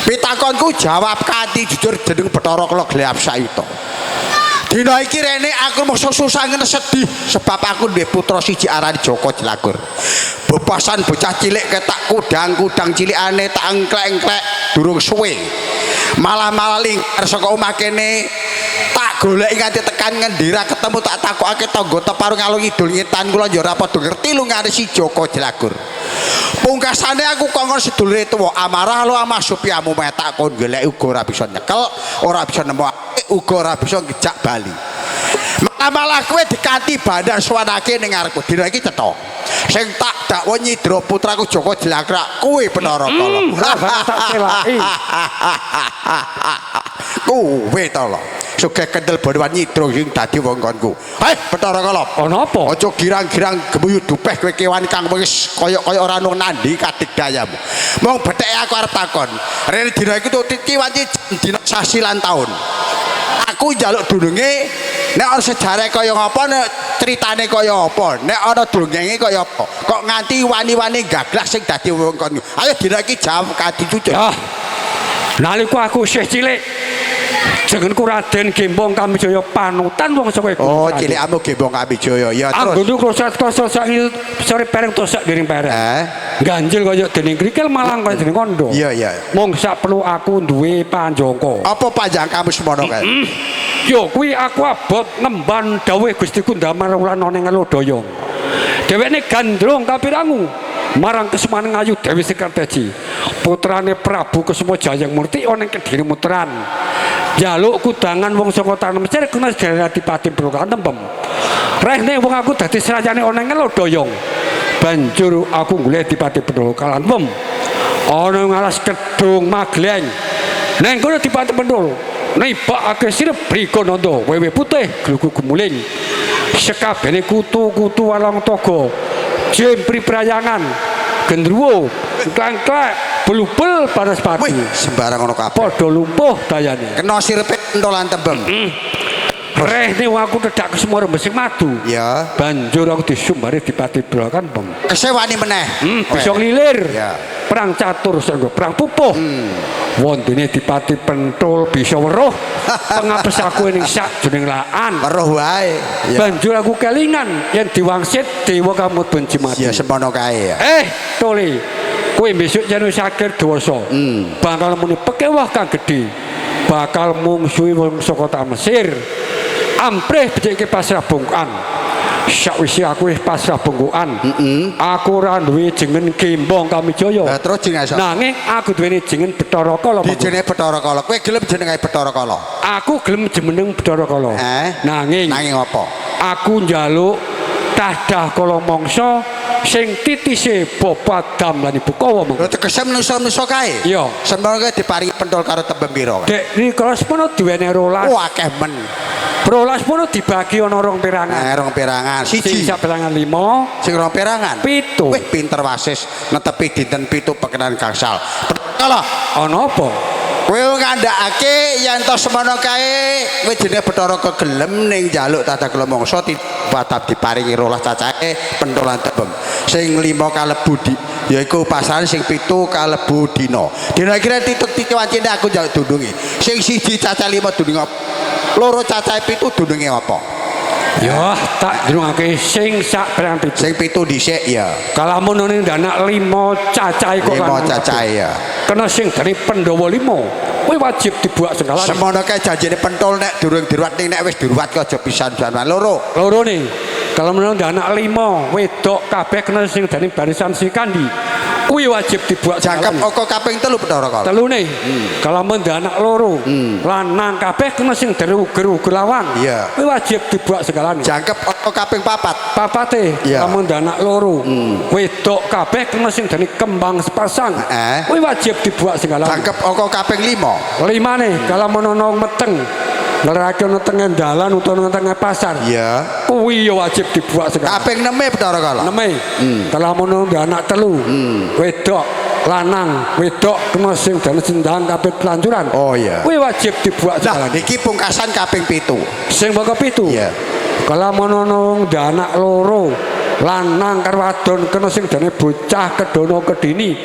Pitakonku jawab kanthi jujur jeneng Bathara Kala Gleap Sayuta. Dina iki rene aku mung susah ngene sedih sebab aku duwe putra siji arane Joko Jlagur. Bebasan bocah cilik ketak kudang-kudang cilikane tak engklek-engklek durung suwe. Malah-malah lingkar saka omah kene tak goleki nganti tekan ngendi ra ketemu tak takokake tangga teparu ngalung ngidul ngetan kula ya ora padha ngerti lungane si Joko Jlagur. Pungkasane aku kongkon sedulure tuwa amarah lo amah supiamu metak kon goleki uga ora bisa nyekel, ora bisa nemu uga ora bisa ngejak bali. Malah kowe dikanti bandar suwanake ning ngarepku. Dina iki cetha. Sing tak dakwa nyidra putraku Joko Jlagrak kuwi Bathara Kala. Tak selaki. Kuwi to lho. Sugih kendel bodohan nyidra sing dadi wong konku. Hei Bathara Kala. Ana apa? Aja girang-girang gemuyu dupeh kowe kewan kang wis kaya-kaya ora nung nandi kadigdayamu. Mung betheke aku arep takon. Rene dina iki titi wanci dina sasi lan taun. Aku njaluk dununge nek ana sejarah kaya ngapa nek critane kaya apa nek ana dongenge kaya apa kok nganti wani-wani gaglah sing dadi wong kon. Ayo dina iki jawab kanthi jujur. Ya. Nalika aku isih cilik jenengku Raden Gembong Kamijaya panutan wong saka ibu. Oh, cilikmu Gembong Kamijaya. Ya terus. Anggonku krosat-krosat sore pereng tosak dening pereng. Ganjil kaya dening krikil malang kaya dening kondo. Iya, iya. Mung sak perlu aku duwe panjangka. Apa panjangkamu semono kae? Yo kuwi aku abot ngemban dawuh Gustiku ndamar wulan ana ing Lodaya. Dheweke gandrung kapirangu marang Kesuma Ayu Dewi Sekarteji. Putrane Prabu Kesuma Jayamurti ana ing Kediri Muteran. Njaluk kudangan wong saka tanah Mesir kena dari Adipati Brokan Tembem. Rehne wong aku dadi serajane ana ing Ngelodoyong. Banjur aku golek Dipati Pendhul Kalanwem. Ana ing alas Kedung Magleng. Neng kono Dipati Pendhul nibakake sirep Brigananda wewe putih glugu gumuling. Sekabehane kutu-kutu walang toga, jempri prayangan, gendruwo, klangklek, blubel banaspati. Wih, sembarang ngono kabeh. Padha lumpuh dayane. Kena sirepe pentolan tembem. Rehne wong aku tedak kesemua rembesing madu. Ya. Banjur aku disumbari Dipati Pendhul Kalanwem. Kese wani meneh. Bisa nglilir. Ya. Perang catur sanggo perang pupuh. Wondene Dipati Penthul bisa weruh pengapes aku ning sak jroning laan. Weruh wae. Ya. Banjur aku kelingan yen diwangsit dewa kamut benci mati. Ya semono kae ya. Tole. Kowe besok yen wis akhir dewasa, bakal muni pekewah kang gedhe. Bakal mungsuhi wong saka kota Mesir. Amprih becike pasrah bongkokan. Sakwise aku wis pasrah bongkokan, aku ora duwe jeneng Gembong Kamijaya. Lah terus jenenge sapa? Nanging aku duweni jeneng Bathara Kala. Dijenenge Bathara Kala. Kowe gelem jenenge Bathara Kala? Aku gelem jeneng Bathara Kala. Nanging Nanging apa? Aku njaluk tadah kala mangsa sing titise Bapak Adam lan Ibu Kawa mengko. Lho tegese manusa-manusa kae. Iya. Semono kae diparingi pentol karo tembem pira kae? Dek rikala semono diwene 12. Oh akeh men. 12 mono dibagi ana rong perangan. Nah, rong perangan. Sing Siji. sak perangan 5, Sing rong perangan. 7. Wih pinter wasis netepi dinten 7 pekenan gangsal. Kala Ana apa? kowe ngandhakake yen to semono kae kowe jenenge Bathara kegelem ning njaluk tata kala mangsa tetap diparingi 12 cacahe pentolan tembem. Sing 5 kalebu di yaiku pasaran sing 7 kalebu dina. Dina kira titik wancine aku njaluk dundunge. Sing 1 cacah 5 dundunge apa? Loro cacahe 7 dundunge apa? Ya, tak ndungake sing sak perangan 7. Sing 7 dhisik ya. Kalamun ning ndanak 5 cacahe kok 5 lanang cacahe ya. Kena sing dari Pandhawa 5. Kuwi wajib dibuak sengkalane. Semono kae janjine pentol nek durung diruwat ning nek wis diruwat ki aja pisan-pisan loro. Loro nih. Kalau menawa anak 5 wedok kabeh kena sing dari barisan Srikandi. Kuwi wajib dibuak Jangkep sengkalane. oko kaping 3 Bathara Kala. Telu nih. Kalau menawa anak 2 lanang kabeh kena sing dari uger-uger lawang. Iya. Kuwi wajib dibuak sengkalane. Jangkep oko kaping 4. Papate Iya. lamun anak 2 wedok kabeh kena sing dari kembang sepasang. Kuwi wajib dibuak sengkalane. Jangkep oko kaping 5. Limane kalau menono meteng ngerake ana tengah dalan utawa tengah pasar. Iya. Kuwi ya wajib dibuak sengkalane. Kaping 6 Bathara Kala. Neme. Kalau menono anak 3 wedok lanang wedok kena sing dane sendang kabeh pelancuran. Oh iya. Kuwi wajib dibuak Lah sengkalane. iki pungkasan kaping 7. Sing baka 7. Iya. Kalau menono anak 2 lanang karo wadon kena sing dane bocah kedono kedini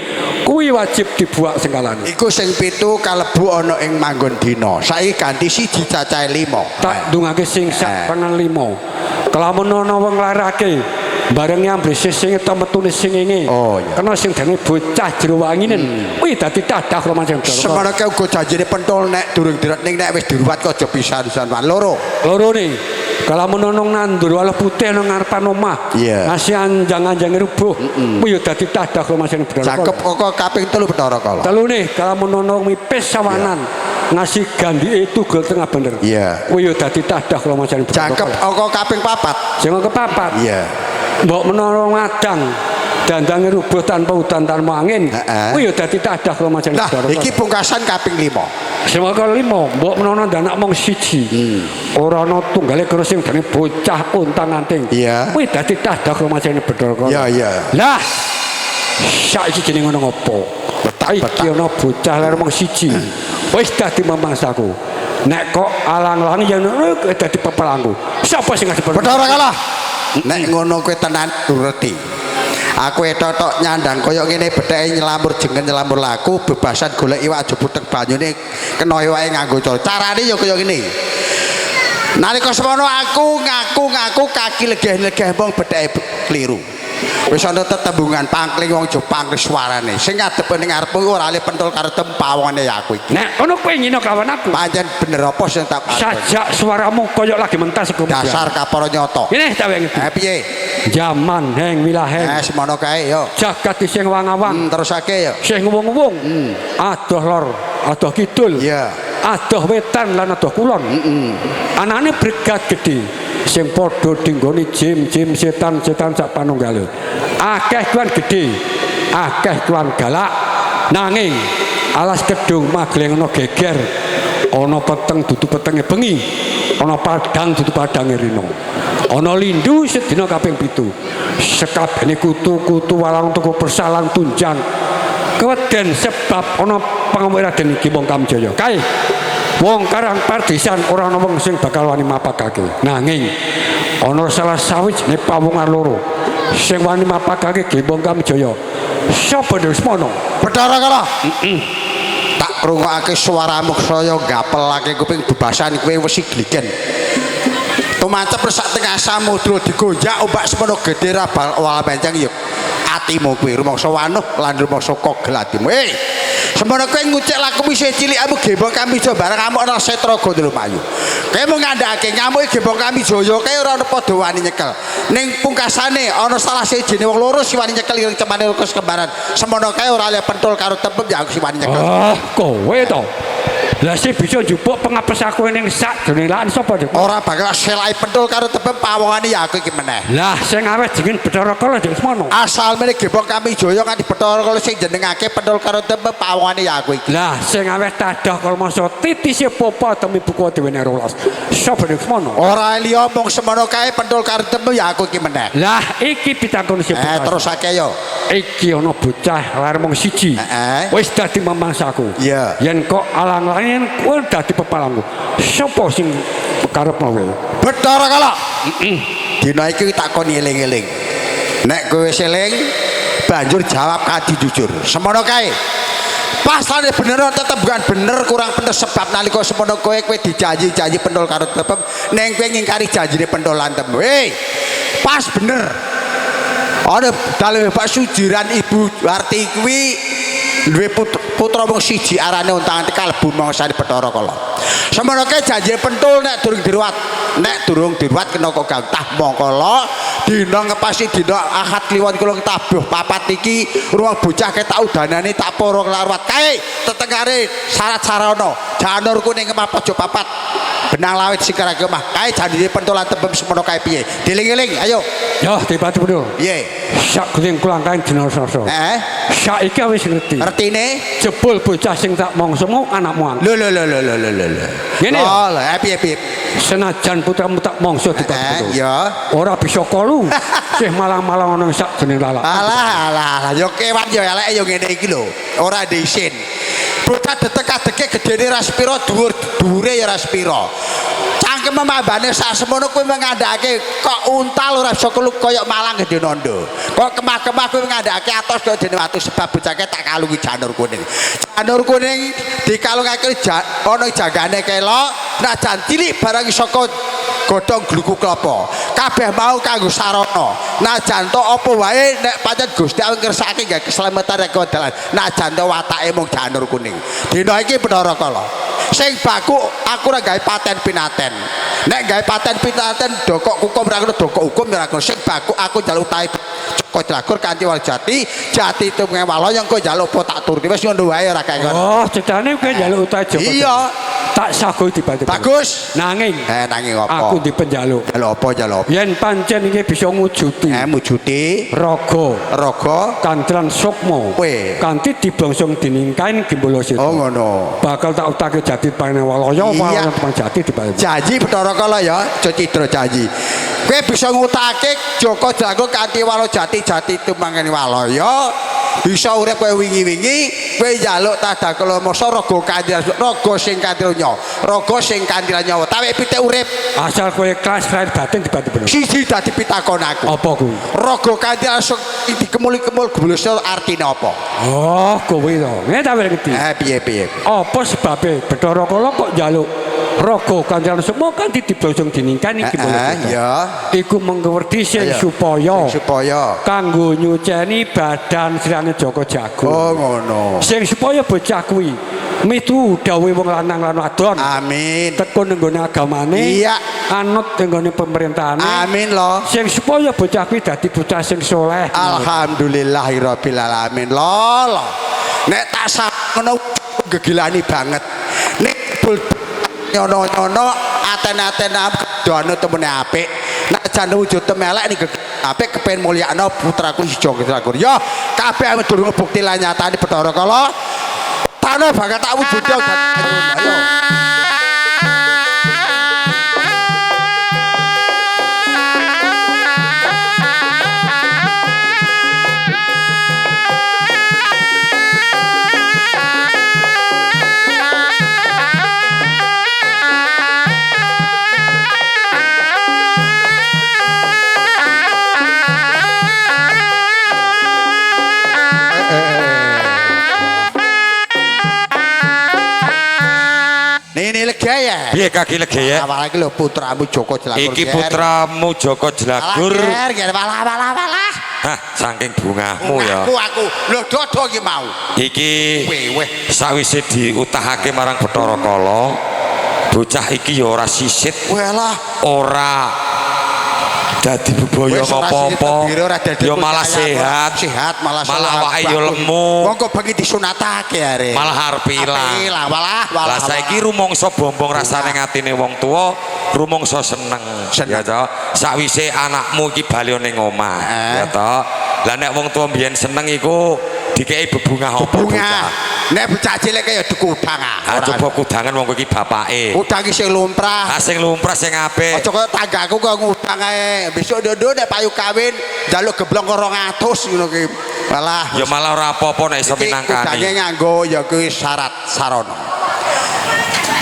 kuwi wajib dibuak sengkalane. Iku sing 7 kalebu ana ing manggon dina. Saiki ganti 1 cacahe 5. Tak ndungake sing sak perangan 5. Kelamun ana wong nglarake bareng nyambre sing ta metune singenge. Oh, iya. Kena sing dene bocah jero wanginen. Kuwi dadi tadah karo mancing Bathara. Semono kae uga janjine pentol nek durung diruwat ning nek wis diruwat kok aja pisan-pisan loro. Loro nih. Kalamun ana nandur walah putih nang ngarepan omah. Iya. Ngasih anjang-anjange rubuh. Kuwi ya dadi tadah karo mancing Bathara. Cakep oko kaping 3 Bathara Kala. Telu nih, kalamun ana mipis sawanan ngasih gandike tugel tengah bener. Iya. Kuwi ya dadi tadah karo mancing Bathara. Cakep oko kaping 4. Sing kepapat. Iya. Mbok menawa ngadang dandange rubuh tanpa udan tanpa angin. Kuwi ya dadi tadah karo mancing Nah, Bathara. iki pungkasan kaping 5. Sing kelima, mbok menawa ndanak mung siji. Ora ana tunggale karo sing dene bocah untang-anting. Iya. Kuwi dadi tadah karo mancing Bathara. Iya, iya. Lah, saiki jenenge ngono ngopo? Iki ana bocah ler mung siji. Wis dadi memangsaku. Nek kok alang-alang ya dadi pepelangku. Sapa sing ngadep Bathara Kala. Nek ngono kowe tenan nureti. Aku etotok nyandang kaya ngene betheke nyelamur jengen nyelamur laku bebasan golek iwak aja putek banyune kena iwake nganggo cara. Carane ya kaya ngene. Nalika semono aku ngaku-ngaku kaki legeh-legeh wong betheke kliru. Wis ana tetembungan pangkling wong aja pangkling suarane. Sing ngadep ning ngarepku ora ale pentol karo tempawone aku iki. Nek ngono kowe ngino kawan aku. Pancen bener apa sing tak Sajak suaramu koyok lagi mentas iku. Dasar kapara nyoto. Ngene tak wae. Piye? Jaman heng wilaheng. Semono kae yo. Jagat isih wang-awang. Terusake yo. Sing nguwung-nguwung. Adoh lor, adoh kidul. Iya. Adoh wetan lan adoh kulon. Anane bregat gedhe sing padha dinggoni jim-jim setan-setan sak panunggale. Akeh tuan gedhe, akeh tuan galak, nanging alas kedung Mageleng ana geger, ana peteng dudu petenge bengi, ana padhang dudu padhange rina. Ana lindu sedina kaping 7. Sekabehane kutu-kutu walang tuku persalan tunjang. Keweden sebab ana pangamuke Raden Gembong Kamjaya. Kae wong karang pardesan ora ana wong sing bakal wani mapakake. Nanging ana salah sawijine pawongan loro sing wani mapakake Gembong Kamjaya. Sapa Desmono? Bathara Kala. Tak krungokake suaramu saya gapelake kuping bebasan kowe wesi gligen. Tumancep sak tengah samudra digonjak ombak semono gedhe ra bal menceng ya atimu kuwi rumangsa wanuh lan rumangsa kogel atimu. Semono kowe ngucek laku isih cilikmu Gembong Kamijaya bareng ngamuk ana Setra Gondomayu. Kowe mung ngandhakake ngamuke Gembong Kamijaya kae ora ana padha wani nyekel. Ning pungkasane ana salah sijine wong loro sing wani nyekel ireng cemane lukus kembaran. Semono kae ora oleh pentul karo tepem ya aku sing wani nyekel. Ah, kowe to. Lah sing bisa njupuk pengapes aku ning sak jroning lahan sapa, Dik? Ora bakal selai pentul karo tepem pawongane ya aku iki meneh. Lah sing awet jengin Bathara Kala jeneng semono. Asal mene Gembong Kamijaya nganti Bathara Kala sing jenengake pentul karo tepem pawongane ya aku iki. Lah sing awet tadah kalmasa titise popo temi buku dhewe rolas. Sapa nek semono? Ora liya mung semono kae pentul karo tepem ya aku iki meneh. Lah iki pitakon sing terusake yo. Iki ana bocah lahir mung siji. Wis dadi mamangsaku. Yen kok alang-alang kowe dadi pepalangku. Sapa sing karepno kowe? Bathara Kala. Dina iki tak kon eling-eling. Nek kowe wis eling, banjur jawab kanthi jujur. Semono kae. Pasane bener tetep bukan bener kurang bener sebab nalika semono kowe kowe dijanji-janji pentul karo tepem ning kowe ngingkari janjine pentul lan tepem. Pas bener. Ana dalem Pak Sujiran Ibu Warti kuwi duwe putra mung siji arane untang kalebu mangsane Bathara Kala. Semono kae janji pentul nek durung diruwat, nek durung diruwat kena kok gantah mongkala dina ngepasi dina Ahad Kliwon kula tabuh papat iki ruang bocah ketak udanane tak poro nglaruwat kae tetengare syarat sarana janur kuning kemah pojok papat benang lawit sikarake omah kae janjine pentul lan tembem semono kae piye dieling-eling ayo yo dibatu bener piye sak gling kulangkae dina Selasa saiki wis ngerti ngertine jebul bocah sing tak mongso mau anakmu lho lho lho lho lho lho lho ngene lho piye piye senajan putramu tak mongso dibatu ya ora bisa kolu sih malang-malang ana sak jeneng lalak alah alah alah yo kewan yo eleke yo ngene iki lho ora diisin bocah detek-adeke gedene ra sepira dhuwur dhuwure ya ra sepira cangkem mambane sak semono kowe ngandhakake kok untal ora bisa kelu kaya malang gedhe nondo kok kemah-kemah kowe ngandhakake atos kaya dene watu sebab bocahke tak kalungi janur kuning janur kuning dikalungake ana jagane kelok najan cilik barang saka godhong gluku klapa kabeh mau kanggo sarana najan to apa wae nek pancen Gusti Allah ngersakake gawe keselamatan rek dalan najan to watake mung janur kuning dina iki Bathara Kala sing baku aku ora gawe paten pinaten nek gawe paten pinaten dokok hukum ora ngono dokok hukum ora ngono sing baku aku njaluk utahe Joko Jagur kanthi wal jati jati tumenge waloyo engko njaluk apa tak turuti wis ngono wae ora kaya ngono. Oh cetane kowe njaluk utahe Joko iya tak sagohi dibantu bagus nanging nanging apa aku dipenjaluk njaluk apa njaluk apa yen pancen iki bisa ngujuti mujuti raga raga kanthi sukma kanthi dibongsong dening kain Gembala Seta oh ngono bakal tak utake jati panene walaya walaya jati dibantu janji Bathara Kala ya aja cidra janji kowe bisa ngutake Joko Jago kanthi walo jati jati tumangene walaya bisa urip kowe wingi-wingi kowe njaluk tadakala masa raga kanthi raga sing kanthi nyawa raga sing kanthi nyawa tawek pitik urip asal kowe ikhlas lahir batin dibantu bener siji dadi pitakon aku apa kuwi raga kanthi langsung dikemuli-kemul gembulose artine apa oh kowe to ngene ta ngerti piye-piye apa sebabe Bathara Kala kok njaluk raga kanthi sukma kanthi dibosong dening kain Gembala Seta ya iku mengwerdi sing supaya kanggo nyuceni badan sirane Joko Jago. Oh ngono. Sing supaya bocah kuwi mitu dawuhe wong lanang lan wadon. Amin. Tekun nggone agamane. Iya. Anut nggone pemerintahane. Amin lho. Sing supaya bocah kuwi dadi bocah sing soleh. Alhamdulillahirabbil alamin. Lho lho. Nek tak ngono gegilani banget. Nek Jebul nyono-nyono aten-aten dono temene apik. Nek jan wujud temelek ning apik kepen mulyakno putraku si Joko Jelagur. Ya kabeh durung bukti lan nyatane Bathara Kala. Tanah bakal tak wujudke ayo. Piye kaki legeye? Awal iki lho putramu Joko Jelagur. Iki putramu Joko Jelagur. Ger walah walah walah. Hah, saking bungahmu ya. Aku lho dodo iki mau. Iki weh sawise diutahake marang Bathara Kala, bocah iki ya ora sisit. Walah, ora dadi bebaya apa-apa. Ya malah sehat, sehat malah awake ya lemu. Wong kok bengi disunatake are. Malah arep ilang. Walah, walah. Lah saiki rumangsa bombong rasane ngatine wong tuwa, rumangsa seneng. Ya to. Sakwise anakmu iki bali ning omah, ya to. Lah nek wong tuwa mbiyen seneng iku dikeki bebungah apa bocah. Nek bocah cilik ya dikudang ah. Ah coba kudangan wong iki bapake. Kudang iki sing lumrah. Ah sing lumrah sing apik. Aja kaya tanggaku kok ngudang ae. Besok ndondo nek payu kawin njaluk geblong 200 ngono ki. Malah ya malah ora apa-apa nek iso minangkani. Kudange nganggo ya kuwi syarat sarana.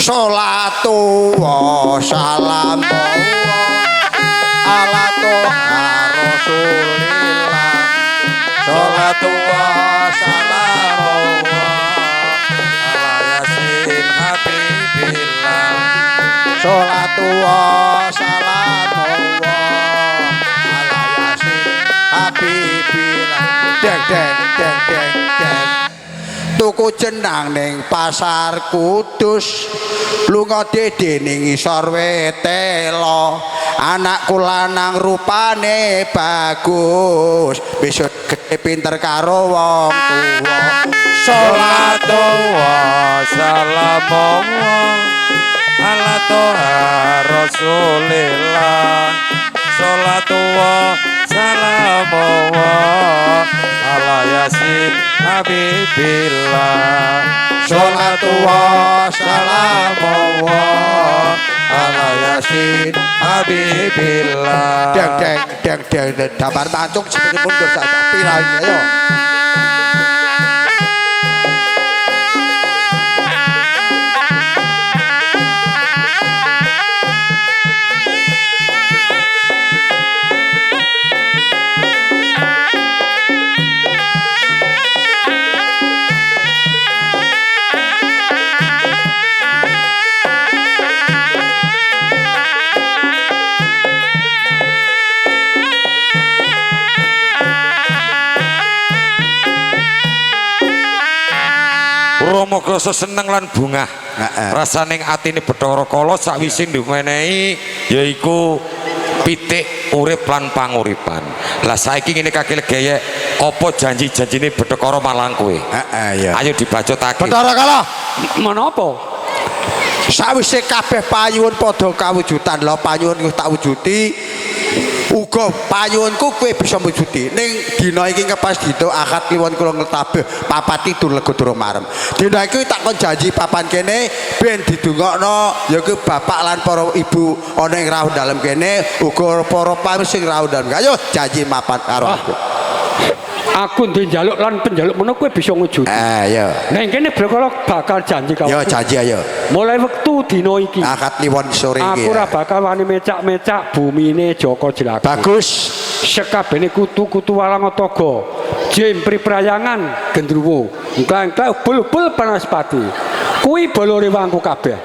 Sholatu wa salam ala toha rasulillah. Sholatu wa salam ala yasin habibillah. Sholatu wa salam ala yasin habibillah. Deng deng deng deng deng. Tuku jenang ning pasar Kudus, lunga dede ning ngisor wetelo. Anakku lanang rupane bagus, besok gede pinter karo wong tuwa. Sholatu wa salam ala toha rasulillah. Sholatu wa salam ala yasin habibillah. Sholatu wa salam ala yasin habibillah. Deng deng deng deng damar mancung seperti mundur saja pirang ayo. Rama krasa seneng lan bungah. Rasane atine Bathara Kala sakwise diwenehi yaiku pitik urip lan panguripan. Lah saiki ngene kaki legeyek, apa janji-janjine Bathara marang kowe? Heeh ya. Ayo dibacotake. Bathara Kala, menapa? Sawise kabeh panyuwun padha kawujudan, lho panyuwun wis tak wujuti. Uga panyuwunku kowe bisa mujudi. Ning dina iki ngepas dina Ahad Kliwon kula ngetabeh papat tidur lega durung marem. Dina iki tak kon janji papan kene ben didongakno ya kuwi bapak lan para ibu ana ing rawuh dalem kene uga para pamirsa sing rawuh dalem. Ayo janji mapan karo aku. Aku duwe njaluk lan penjaluk meno kowe bisa ngujudi. Ayo. Ning kene Bathara bakal janji karo. Ya janji ayo. Mulai wektu dina iki. Ahad Kliwon sore iki. Aku ora bakal wani mecak-mecak bumine Joko Jelagur. Bagus. Sekabehane kutu-kutu walang toga, jempri prayangan gendruwo, engkang-engkang bul-bul panaspati. Kuwi bala rewangku kabeh.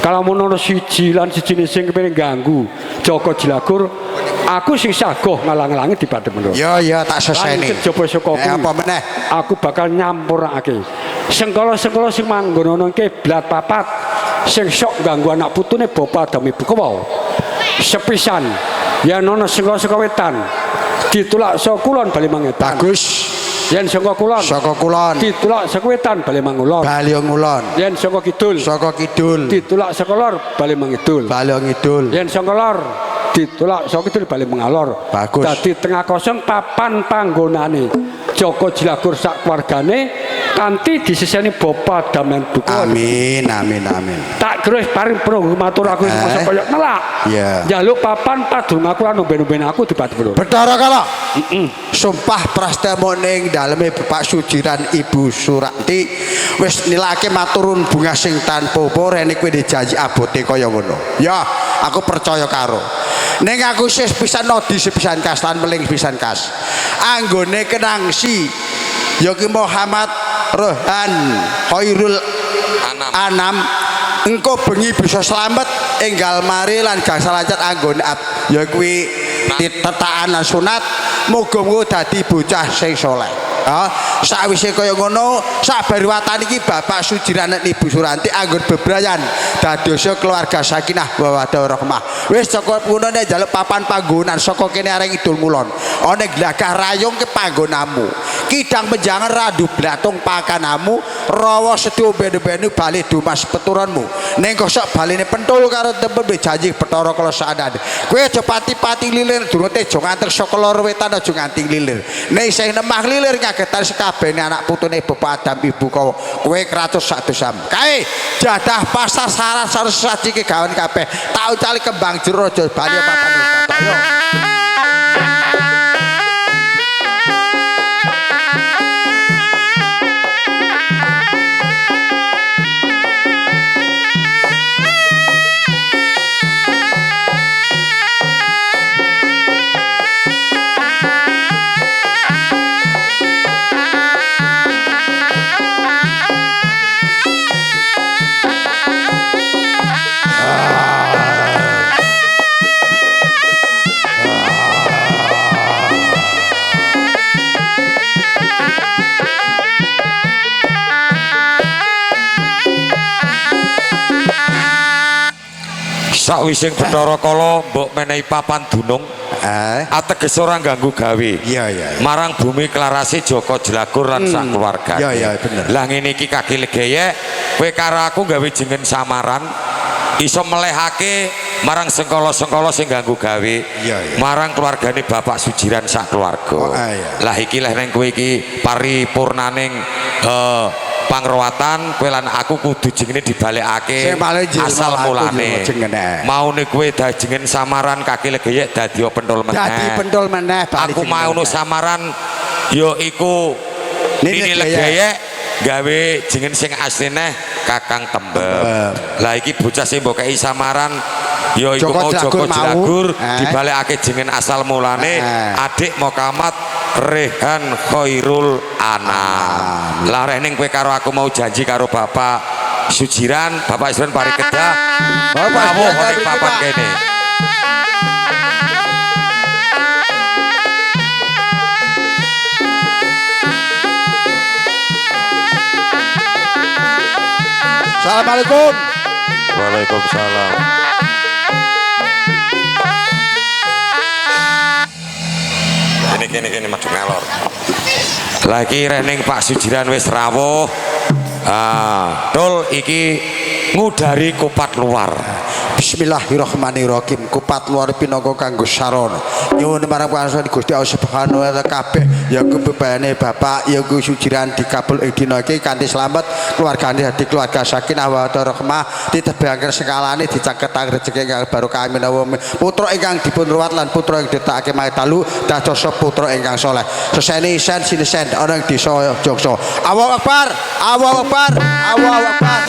Kalamun ana siji lan sijine sing kepengin ganggu Joko Jelagur, aku sing sagoh ngalang-alangi dibanding menurut. Ya ya tak seseni. Kejaba saka kuwi. Apa meneh? Aku bakal nyampurnake. Sengkala-sengkala sing manggon ana kiblat papat sing sok ganggu anak putune bapak dan ibu kewau. Sepisan yen ana sengkala saka wetan ditulak saka kulon bali mangetan. Bagus. Yen saka kulon. Saka kulon. Ditulak saka wetan bali mangulon. Bali ngulon. Yen saka kidul. Saka kidul. Ditulak saka lor bali mangidul. Bali ngidul. Yen saka lor ditulak saka kidul bali mengalor. Bagus. Dadi tengah kosong papan panggonane. Joko Jlagur sak keluargane kanthi disiseni Bapak Damen Duko. Amin amin amin. Tak kira wis paring prung matur aku wis masa koyo nelak. Iya. Njaluk papan padung aku lan omben-omben aku dipatut. Bathara Kala. Sumpah prastama ning daleme Bapak Sujiran Ibu Suranti wis nilake maturun bunga sing tanpa apa rene kowe dijanji abote kaya ngono. Ya, aku percaya karo. Ning aku sis pisan nodi sepisan kas lan meling pisan kas. Anggone kenangsi ya ki Muhammad Rohan Khairul Anam. Anam engko bengi bisa slamet enggal mari lan gangsal lancat anggone ya kuwi tetakan lan sunat muga-muga dadi bocah sing saleh. Ha, sakwise kaya ngono sabarwatan iki Bapak Sujiran lan Ibu Suranti anggon bebrayan dadosa keluarga sakinah mawaddah warahmah. Wis cukup ngono nek njaluk papan panggonan saka kene areng idul ngulon. Ana glagah rayung ke panggonamu. Kidang menjangan randu blatung pakanamu, rawa sedu ben-benu bali dumas peturonmu. Ning kosok baline pentul karo tembe janji Bathara Kala saanane. Kowe aja pati-pati lilir durung tejo nganter saka lor wetan aja nganti lilir. Nek isih nemah lilir kagetan sekabehane anak putune Bapak Adam Ibu Kawa. Kowe kratus sak dosam. Kae jadah pasar syarat saji kegawan kabeh. Tak ucali kembang jero aja bali papan wisata. Yo. Sawising Bathara Kala mbok menehi papan dunung ateges ora ganggu gawe. Iya iya. Marang bumi klarase Joko Jlagur lan sak keluargane. Iya iya bener. Lah ngene iki kaki legeyek kowe karo aku gawe jeneng samaran iso melehake marang sengkala-sengkala sing ganggu gawe. Iya iya. Marang keluargane Bapak Sujiran sak keluarga. Oh, iya. Lah iki leh neng kowe iki paripurnaning pangruwatan kowe lan aku kudu jengene dibalekake asal mulane. Maune kowe dajengen samaran kaki legeyek dadi pentol meneh. Dadi pentol meneh bali. Aku mau samaran ya iku Nini Legeyek gawe jeneng sing asline Kakang Tembem. Lah iki bocah sing mbok kei samaran ya iku mau Joko Jlagur dibalekake jeneng asal mulane adik Mokamat Rehan Khairul Anam. Lah rening kowe karo aku mau janji karo Bapak Sujiran, Bapak Sujiran pari kedah. Rawuh ning papan kene. Assalamualaikum. Waalaikumsalam. Kene madhep ngalor. Lagi rening Pak Sujiran wis rawuh. Ah, tul iki ngudari kupat luar. Bismillahirrahmanirrahim. Kupat luar pinangka kanggo sarana. Nyuwun marang pangaksane Gusti Allah Subhanahu wa taala kabeh ya ku bebayane Bapak ya ku Sujiran dikabul ing dina iki kanthi slamet, keluargane dadi keluarga sakinah wa rahmah, ditebahaken sekalane dicaketang rejeki ingkang barokah amin amin. Putra ingkang dipun ruwat lan putra ing ditakake mahe dalu dados putra ingkang saleh. Seseni isen sinesen ana ing desa Jogja. Allahu Akbar, Allahu Akbar, Allahu Akbar.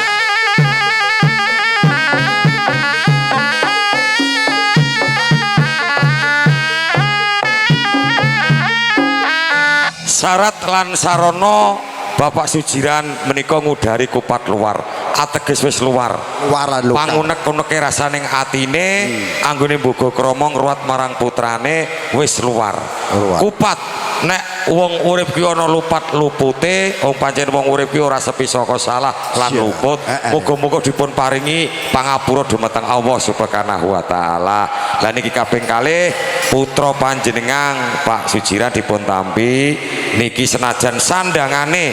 Syarat lan sarana Bapak Sujiran menika ngudari kupat luar, ateges wis luar. Luar lan luar. Pangunek-uneke rasaning atine, anggone mboga krama ngruwat marang putrane wis luar. Luar. Kupat Nek wong urip ki ana lupat lupute, wong pancen wong urip ki ora sepi saka salah lan luput. Muga-muga dipun paringi pangapura dumateng Allah Subhanahu wa taala. Lah niki kaping kalih putra panjenengan Pak Sujiran dipun tampi niki senajan sandangane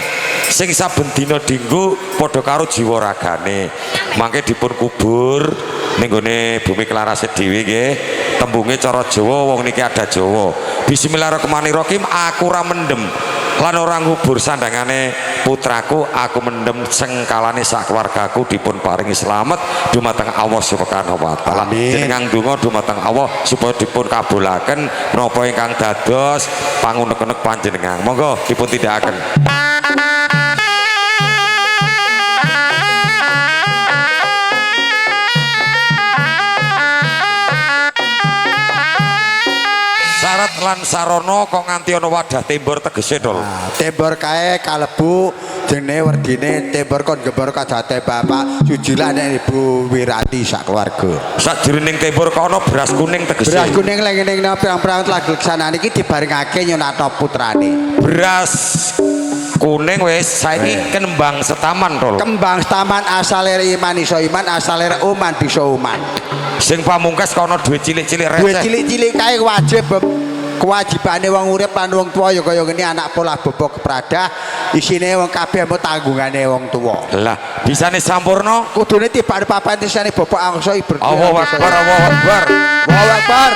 sing saben dina dinggo padha karo jiwa ragane. Mangke dipun kubur ning gone bumi Klarase dhewe nggih. Tembunge cara Jawa wong niki ada Jawa. Bismillahirrahmanirrahim, aku ora mendem lan ora ngubur sandangane putraku, aku mendem sengkalane sak keluargaku dipun paringi slamet dumateng Allah Subhanahu wa taala. Jenengan donga dumateng Allah supaya dipun kabulaken menapa ingkang dados pangunek-unek panjenengan. Monggo dipun tindakaken. Syarat lan sarana kok nganti ana wadah tembor tegese dol. Nah, tembor kae kalebu jenenge werdine tembor kon gembor kajate Bapak Sujilan nek Ibu Wiranti sak keluarga. Sajroning tembor kono beras kuning tegese. Beras kuning leng ning pirang-pirang telah dilaksanani iki dibarengake nyunatno putrane. Beras kuning wis saiki kembang setaman dol. Kembang setaman asale iman iso iman asale uman bisa uman. Sing pamungkas kono duit cilik-cilik receh. Duit cilik-cilik kae wajib kewajibane wong urip lan wong tuwa ya kaya ngene anak pola bobok kepradah isine wong kabeh mau tanggungane wong tuwa. Lah bisane sampurna kudune tibane papan isine bobok angsa ibu. Allahu Akbar, Allahu Akbar. Allahu Akbar.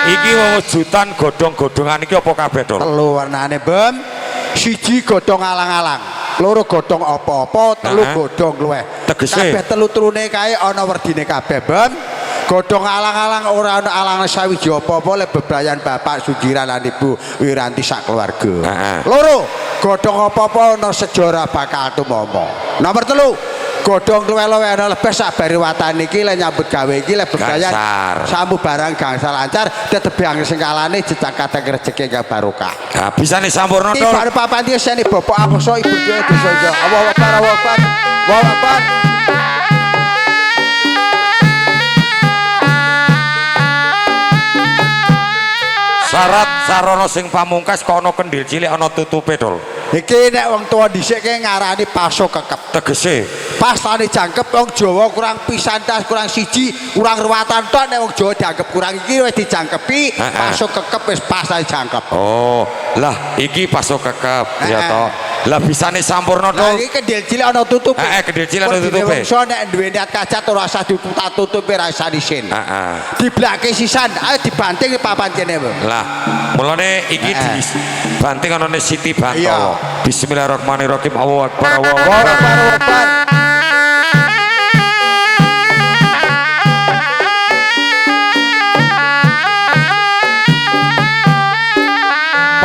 Iki wewujudan godhong-godhongan iki apa kabeh dol? Telu warnane, Bem. Siji godhong alang-alang, loro godhong apa-apa, telu godhong luweh. Tegese kabeh telu-telune kae ana werdine kabeh, Bem. Godhong alang-alang ora ana alang sawiji apa-apa le bebrayan Bapak Sujiran lan Ibu Wiranti sak keluarga. Loro, godhong apa-apa ana sejarah bakal tumama. Nomor telu, godhong luweh-luweh ana lebih sak bari watan iki le nyambut gawe iki le bebrayan sambu barang gangsal lancar tetep yang sengkalane jejak kadang rejeki ingkang barokah. Ha bisane sampurna to. Tiba papan sene bapak angsa ibu dhewe desa iki. Allahu Akbar, Allahu Akbar. Allahu Akbar. Syarat sarana sing pamungkas kono kendil cilik ana tutupe dol. Iki nek wong tuwa dhisik ki ngarani paso kekep. Tegese pastane jangkep wong Jawa kurang pisan tas kurang siji kurang ruwatan tok nek wong Jawa dianggep kurang iki wis dijangkepi paso kekep wis pastane jangkep. Oh, lah iki paso kekep ya toh. Lah bisane sampurna to. Lah iki kendil cilik ana tutupe. Heeh, kendil cilik ana tutupe. Wong iso nek duwe niat kajat ora usah ditutup-tutupi ora usah isin. Heeh. Diblake sisan, ayo dibanting papan kene. Lah, mulane iki dibanting ana Siti Bantala. Bismillahirrahmanirrahim. Allahu Akbar, Allahu Akbar. Allahu Akbar.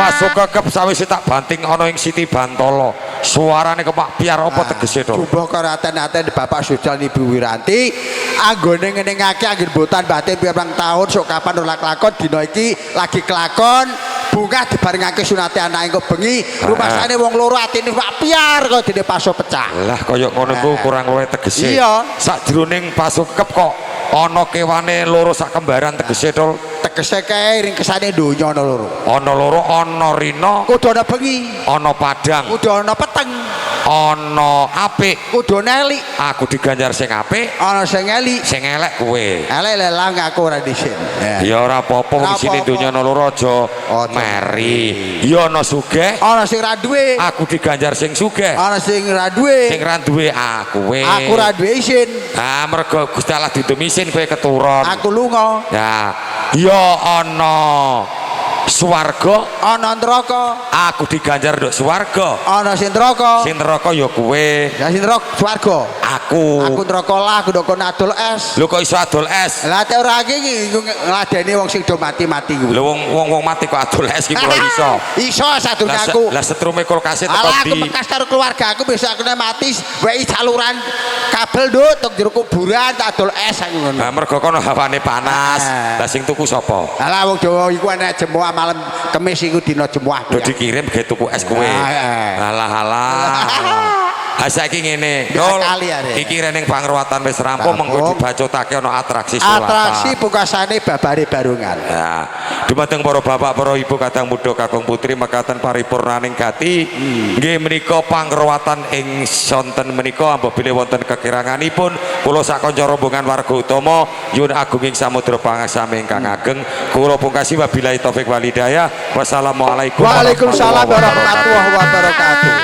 Masuk kekep sawise tak banting ana ing Siti Bantala. Suarane kepak biar apa tegese to? Jumbo karaten-aten Bapak Sujal Ibu Wiranti anggone ngenengake anggen botan batin pirang taun sok kapan ora kelakon dina iki lagi kelakon bungah dibarengake sunate anake engko bengi rumasane wong loro atine pak piar kaya dene paso pecah. Lah kaya ngono ku kurang luwih tegese. Iya. Sajroning paso kekep kok ana kewane loro sak kembaran tegese to. Tegese kae ringkesane donya ana loro. Ana loro, ana rina, kudu ana bengi, ana padang, kudu ana peteng, ana apik, kudu ana elik. Aku diganjar sing apik, ana sing elik, sing elek kowe. Elek lelang aku ora disin. Ya ora apa-apa wong isine donya ana loro aja meri. Ya ana sugih, ana sing ra duwe. Aku diganjar sing sugih, ana sing ra duwe. Sing ra duwe aku kowe. Aku ra duwe isin. Ah mergo Gusti Allah didum isin kowe keturun. Aku lunga. Ya. Ya ana swarga, ana neraka. Aku diganjar nduk swarga. Ana sing neraka. Sing neraka ya kowe. Ya sing neraka swarga. Aku. Aku neraka lah, aku ndok kono adol es. Lho kok iso adol es? Lah tek ora iki ngladeni wong sing do mati-mati kuwi. Lho wong mati kok adol es ki ora iso. Iso sadurunge aku. Lah setrume kulkase teko ndi? Aku bekas karo keluarga aku besok aku nek mati weki saluran kabel nduk tok jero kuburan tak adol es aku ngono. Lah mergo kono hawane panas. Lah sing tuku sapa? Lah wong Jawa iku ana jemoah malam Kemis iku dina Jemuah. Do dikirim gawe tuku es kue. Ah, eh. Alah alah. Ah saiki ngene, Nggak Dol. kali, are. Iki reneng pangruwatan wis rampung mengko Rampung. dibacotake ana atraksi sulapan. Atraksi pungkasane babare barungan. Ya, dumateng para bapak, para ibu, kadang muda, kakung putri mekaten paripurnaning gati. Nggih menika pangruwatan ing sonten menika ambo bilih wonten kekiranganipun kula sakanca rombongan warga utama nyuwun agunging samudra pangaksami ingkang ageng. Kula pungkasi wabillahi taufik walhidayah. Wassalamualaikum Waalaikumsalam warahmatullahi wabarakatuh.